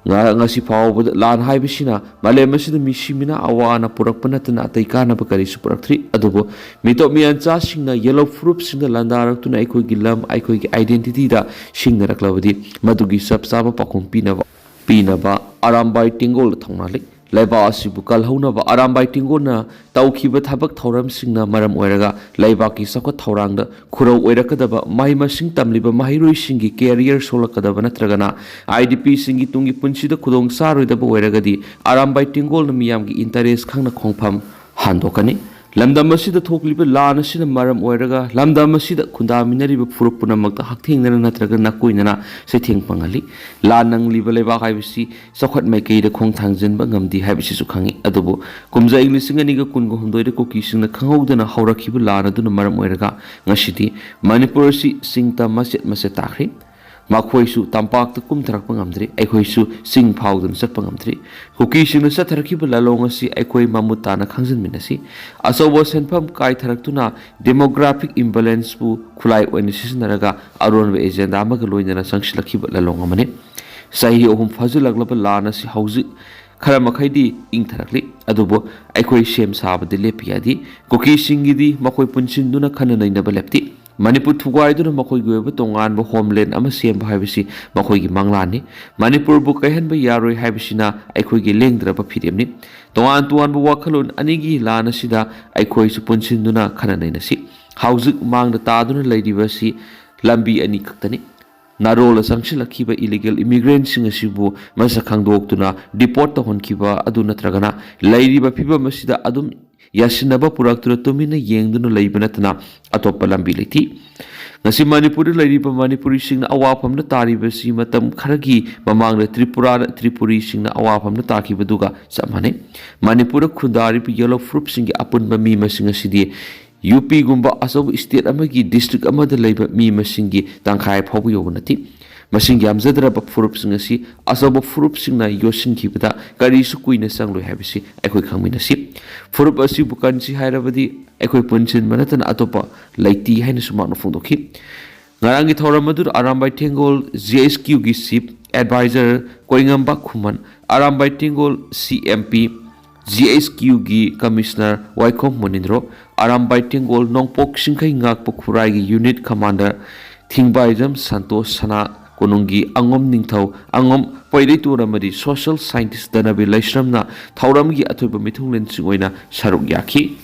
"ꯉ-, ꯉꯁꯤ ꯐꯥꯎꯕꯗ ꯂꯥꯟ ꯍꯥꯏꯕꯁꯤꯅ ꯃꯥꯂꯦꯝ ꯑꯁꯤꯗ ꯃꯤꯁꯤ ꯃꯤꯅ ꯑꯋꯥ ꯑꯅꯥ ꯄꯨꯔꯛꯄ ꯅꯠꯇꯅ ꯑꯇꯩ ꯀꯥꯟꯅꯕ ꯀꯔꯤꯁꯨ ꯄꯨꯔꯛꯇ꯭ꯔꯤ꯫ ꯑꯗꯨꯕꯨ ꯃꯤꯇꯣꯞ ꯃꯤꯌꯥꯟꯆꯥꯁꯤꯡꯅ ꯌꯦꯂꯧ ꯐꯨꯔꯨꯞꯁꯤꯡꯗ ꯂꯥꯟꯗꯥꯔꯛꯇꯨꯅ ꯑꯩꯈꯣꯏꯒꯤ ꯂꯝ, ꯑꯩꯈꯣꯏꯒꯤ identity ꯗ ꯁꯤꯡꯅꯔꯛꯂꯕꯗꯤ ꯃꯗꯨꯒꯤ ꯆꯞ ꯆꯥꯕ ꯄꯥꯎꯈꯨꯝ ꯄꯤꯅꯕ, ꯄꯤꯅꯕ ꯑꯔꯥꯝꯕꯥꯏ ꯇꯦꯡꯒꯣꯜꯗ ꯊꯧꯅꯥ ꯂꯩ꯫ ꯂꯩꯕꯥꯛ ꯑꯁꯤꯕꯨ ꯀꯜꯍꯧꯅꯕ ꯑꯔꯥꯝꯕꯥꯏ ꯇꯦꯡꯒꯣꯜꯅ ꯇꯧꯈꯤꯕ ꯊꯕꯛ ꯊꯧꯔꯝꯁꯤꯡꯅ ꯃꯔꯝ ꯑꯣꯏꯔꯒ ꯂꯩꯕꯥꯛꯀꯤ ꯆꯥꯎꯈꯠ ꯊꯧꯔꯥꯡꯗ ꯈꯨꯔꯧ ꯑꯣꯏꯔꯛꯀꯗꯕ ꯃꯍꯩ ꯃꯁꯤꯡ ꯇꯝꯂꯤꯕ ꯃꯍꯩꯔꯣꯏꯁꯤꯡꯒꯤ career ꯁꯣꯛꯂꯛꯀꯗꯕ ꯅꯠꯇ꯭ꯔꯒꯅ IDP ꯁꯤꯡꯒꯤ ꯇꯨꯡꯒꯤ ꯄꯨꯟꯁꯤꯗ ꯈꯨꯗꯣꯡ ꯆꯥꯔꯣꯏꯗꯕ ꯑꯣꯏꯔꯒꯗꯤ ꯑꯔꯥꯝꯕꯥꯏ ꯇꯦꯡꯒꯣꯜꯅ ꯃꯤꯌꯥꯝꯒꯤ interest ꯈꯪꯅ ꯈꯣꯡꯐꯝ ꯍꯟꯗꯣꯛꯀꯅꯤ꯫ ꯂꯝꯗꯝ ꯑꯁꯤꯗ ꯊꯣꯛꯂꯤꯕ ꯂꯥꯟ ꯑꯁꯤꯅ ꯃꯔꯝ ꯑꯣꯏꯔꯒ ꯂꯝꯗꯝ ꯑꯁꯤꯗ ꯈꯨꯟꯗꯥꯃꯤꯟꯅꯔꯤꯕ ꯐꯨꯔꯨꯞ ꯄꯨꯝꯅꯃꯛꯇ ꯍꯛꯊꯦꯡꯅꯅ ꯅꯠꯇ꯭ꯔꯒ ꯅꯥꯀꯣꯏꯅꯅ ꯆꯩꯊꯦꯡ ꯐꯪꯍꯜꯂꯤ꯫ ꯂꯥꯟ ꯅꯪꯂꯤꯕ ꯂꯩꯕꯥꯛ ꯍꯥꯏꯕꯁꯤ ꯆꯥꯎꯈꯠ ꯃꯥꯏꯀꯩꯗ ꯈꯣꯡ ꯊꯥꯡꯖꯤꯟꯕ ꯉꯝꯗꯦ ꯍꯥꯏꯕꯁꯤꯁꯨ ꯈꯪꯏ꯫ ꯑꯗꯨꯕꯨ ꯀꯨꯝꯖꯥ ꯏꯪ ꯂꯤꯁꯤꯡ ꯑꯅꯤꯒ ꯀꯨꯟꯒ ꯍꯨꯝꯗꯣꯏꯗ ꯀꯨꯀꯤꯁꯤꯡꯅ ꯈꯪꯍꯧꯗꯅ ꯍꯧꯔꯛꯈꯤꯕ ꯂꯥꯟ ꯑꯗꯨꯅ ꯃꯔꯝ ꯑꯣꯏꯔꯒ ꯉꯁꯤꯗꯤ ꯃꯅꯤꯄꯨꯔ ꯑꯁꯤ ꯆꯤꯡ ꯇꯝ ꯃꯆꯦꯠ ꯃꯆꯦꯠ ꯇꯥꯈ꯭ꯔꯦ꯫ ꯃꯈꯣꯏꯁꯨ ꯇꯝꯄꯥꯛꯇ ꯀꯨꯝꯊꯔꯛꯄ ꯉꯝꯗ꯭ꯔꯤ, ꯑꯩꯈꯣꯏꯁꯨ ꯆꯤꯡ ꯐꯥꯎꯗꯨꯅ ꯆꯠꯄ ꯉꯝꯗ꯭ꯔꯤ꯫ ꯀꯨꯀꯤꯁꯤꯡꯅ ꯆꯠꯊꯔꯛꯈꯤꯕ ꯂꯥꯂꯣꯡ ꯑꯁꯤ ꯑꯩꯈꯣꯏ ꯃꯃꯨꯠ ꯇꯥꯅ ꯈꯪꯖꯤꯟꯃꯤꯟꯅꯁꯤ꯫ ꯑꯆꯧꯕ ꯁꯦꯟꯐꯝ ꯀꯥꯏꯊꯔꯛꯇꯨꯅ demographic imbalance ꯄꯨ ꯈꯨꯠꯂꯥꯏ ꯑꯣꯏꯅ ꯁꯤꯖꯤꯟꯅꯔꯒ ꯑꯔꯣꯟꯕ agenda ꯑꯃꯒ ꯂꯣꯏꯅꯅ ꯆꯪꯁꯤꯜꯂꯛꯈꯤꯕ ꯂꯥꯂꯣꯡ ꯑꯃꯅꯤ꯫ ꯆꯍꯤ ꯑꯍꯨꯝ ꯐꯥꯖꯤꯜꯂꯛꯂꯕ ꯂꯥꯟ ꯑꯁꯤ ꯍꯧꯖꯤꯛ ꯈꯔ ꯃꯈꯩꯗꯤ ꯏꯪꯊꯔꯛꯂꯤ, ꯑꯗꯨꯕꯨ ꯑꯩꯈꯣꯏ ꯁꯦꯝ ꯁꯥꯕꯗꯤ ꯂꯦꯞꯄ ꯌꯥꯗꯦ꯫ ꯀꯨꯀꯤꯁꯤꯡꯒꯤꯗꯤ ꯃꯈꯣꯏ ꯄꯨꯟꯁꯤꯟꯗꯨꯅ ꯈꯟꯅ ꯅꯩꯅꯕ ꯂꯦꯞꯇꯦ꯫ ꯃꯅꯤꯄꯨꯔ ꯊꯨꯒꯥꯏꯗꯨꯅ ꯃꯈꯣꯏꯒꯤ ꯑꯣꯏꯕ ꯇꯣꯉꯥꯟꯕ homeland ꯑꯃ ꯁꯦꯝꯕ ꯍꯥꯏꯕꯁꯤ ꯃꯈꯣꯏꯒꯤ ꯃꯪꯂꯥꯟꯅꯤ꯫ ꯃꯅꯤꯄꯨꯔꯕꯨ ꯀꯥꯏꯍꯟꯕ ꯌꯥꯔꯣꯏ ꯍꯥꯏꯕꯁꯤꯅ ꯑꯩꯈꯣꯏꯒꯤ ꯂꯦꯡꯗ꯭ꯔꯕ ꯐꯤꯔꯦꯞꯅꯤ꯫ ꯇꯣꯉꯥꯟ ꯇꯣꯉꯥꯟꯕ ꯋꯥꯈꯜꯂꯣꯟ ꯑꯅꯤꯒꯤ ꯂꯥꯟ ꯑꯁꯤꯗ ꯑꯩꯈꯣꯏꯁꯨ ꯄꯨꯟꯁꯤꯟꯗꯨꯅ ꯈꯟꯅ ꯅꯩꯅꯁꯤ꯫ ꯍꯧꯖꯤꯛ ꯃꯥꯡꯗ ꯇꯥꯗꯨꯅ ꯂꯩꯔꯤꯕ ꯑꯁꯤ ꯂꯝꯕꯤ ꯑꯅꯤ ꯈꯛꯇꯅꯤ꯫ ꯅꯥꯔꯣꯜꯗ ꯆꯪꯁꯤꯜꯂꯛꯈꯤꯕ illegal immigrant ꯁꯤꯡ ꯑꯁꯤꯕꯨ ꯃꯁꯛ ꯈꯪꯗꯣꯛꯇꯨꯅ deport ꯇꯧꯍꯟꯈꯤꯕ ꯑꯗꯨ ꯅꯠꯇ꯭ꯔꯒꯅ ꯂꯩꯔꯤꯕ ꯐꯤꯕꯝ ꯑꯁꯤꯗ ꯑꯗꯨꯝ ꯌꯥꯁꯤꯟꯅꯕ ꯄꯨꯔꯛꯇꯨꯅ ꯇꯨꯃꯤꯟꯅ ꯌꯦꯡꯗꯨꯅ ꯂꯩꯕ ꯅꯠꯇꯅ ꯑꯇꯣꯞꯄ ꯂꯝꯕꯤ ꯂꯩꯇꯦ꯫ ꯉꯁꯤ ꯃꯅꯤꯄꯨꯔꯗ ꯂꯩꯔꯤꯕ ꯃꯅꯤꯄꯨꯔꯤꯁꯤꯡꯅ ꯑꯋꯥꯐꯝꯗ ꯇꯥꯔꯤꯕꯁꯤ ꯃꯇꯝ ꯈꯔꯒꯤ ꯃꯃꯥꯡꯗ ꯇ꯭ꯔꯤꯄꯨꯔꯥꯗ ꯇ꯭ꯔꯤꯄꯨꯔꯤꯁꯤꯡꯅ ꯑꯋꯥꯐꯝꯗ ꯇꯥꯈꯤꯕꯗꯨꯒ ꯆꯞ ꯃꯥꯟꯅꯩ꯫ ꯃꯅꯤꯄꯨꯔꯗ ꯈꯨꯟꯗꯥꯔꯤꯕ ꯌꯦꯂꯣ ꯐꯨꯔꯨꯞꯁꯤꯡꯒꯤ ꯑꯄꯨꯟꯕ ꯃꯤ ꯃꯁꯤꯡ ꯑꯁꯤꯗꯤ ꯌꯨ ꯄꯤꯒꯨꯝꯕ ꯑꯆꯧꯕ ꯁ꯭ꯇꯦꯠ ꯑꯃꯒꯤ ꯗꯤꯁꯇ꯭ꯔꯤꯛ ꯑꯃꯗ ꯂꯩꯕ ꯃꯤ ꯃꯁꯤꯡꯒꯤ ꯇꯪꯈꯥꯏ ꯐꯥꯎꯕ ꯌꯧꯕ ꯅꯠꯇꯦ꯫ ꯃꯁꯤꯡ ꯌꯥꯝꯖꯗ꯭ꯔꯕ ꯐꯨꯔꯨꯞꯁꯤꯡ ꯑꯁꯤ ꯑꯆꯧꯕ ꯐꯨꯔꯨꯞꯁꯤꯡꯅ ꯌꯣꯠꯁꯤꯟꯈꯤꯕꯗ ꯀꯔꯤꯁꯨ ꯀꯨꯏꯅ ꯆꯪꯂꯣꯏ ꯍꯥꯏꯕꯁꯤ ꯑꯩꯈꯣꯏ ꯈꯪꯃꯤꯟꯅꯁꯤ꯫ ꯐꯨꯔꯨꯞ ꯑꯁꯤꯕꯨ ꯀꯟꯁꯤ ꯍꯥꯏꯔꯕꯗꯤ ꯑꯩꯈꯣꯏ ꯄꯨꯟꯁꯤꯟꯕ ꯅꯠꯇꯅ ꯑꯇꯣꯞꯄ ꯂꯩꯇꯦ ꯍꯥꯏꯅꯁꯨ ꯃꯍꯥꯛꯅ ꯐꯣꯡꯗꯣꯛꯈꯤ꯫ ꯉꯔꯥꯡꯒꯤ ꯊꯧꯔꯝ ꯑꯗꯨꯗ ꯑꯔꯥꯝꯕꯥꯏ ꯊꯦꯡꯒꯣꯜ ꯖꯤ ꯑꯩꯆ ꯀ꯭ꯌꯨꯒꯤ chief adviser Koingamba Khuman, Arambai Tenggol C M P, G H ꯀ꯭ꯌꯨꯒꯤ ꯀꯃꯤꯁꯅꯔ ꯋꯥꯏꯈꯣꯝ ꯃꯨꯅꯤꯟꯗ꯭ꯔꯣ, ꯑꯔꯥꯝꯕꯥꯏ ꯊꯦꯡꯒꯣꯜ ꯅꯣꯡꯄꯣꯛ ꯆꯤꯡꯈꯩ ꯉꯥꯛꯄ ꯈꯨꯔꯥꯏꯒꯤ ꯌꯨꯅꯤꯠ ꯀꯃꯥꯟꯗꯔ ꯊꯤꯡꯕꯥꯏꯖꯝ ꯁꯟꯇꯣꯁ, ꯁꯅꯥ ꯀꯣꯅꯨꯡꯒꯤ ꯑꯉꯣꯝ ꯅꯤꯡꯊꯧ, ꯑꯉꯣꯝ ꯄꯩꯔꯩꯇꯣꯟ ꯑꯃꯗꯤ ꯁꯣꯁꯤꯌꯦꯜ ꯁꯥꯏꯟꯇꯤꯁ ꯗꯅꯕꯤꯔ ꯂꯩꯁ꯭ꯔꯝꯅ ꯊꯧꯔꯝꯒꯤ ꯑꯊꯣꯏꯕ ꯃꯤꯊꯨꯡꯂꯦꯟꯁꯤꯡ ꯑꯣꯏꯅ ꯁꯔꯨꯛ ꯌꯥꯈꯤ꯫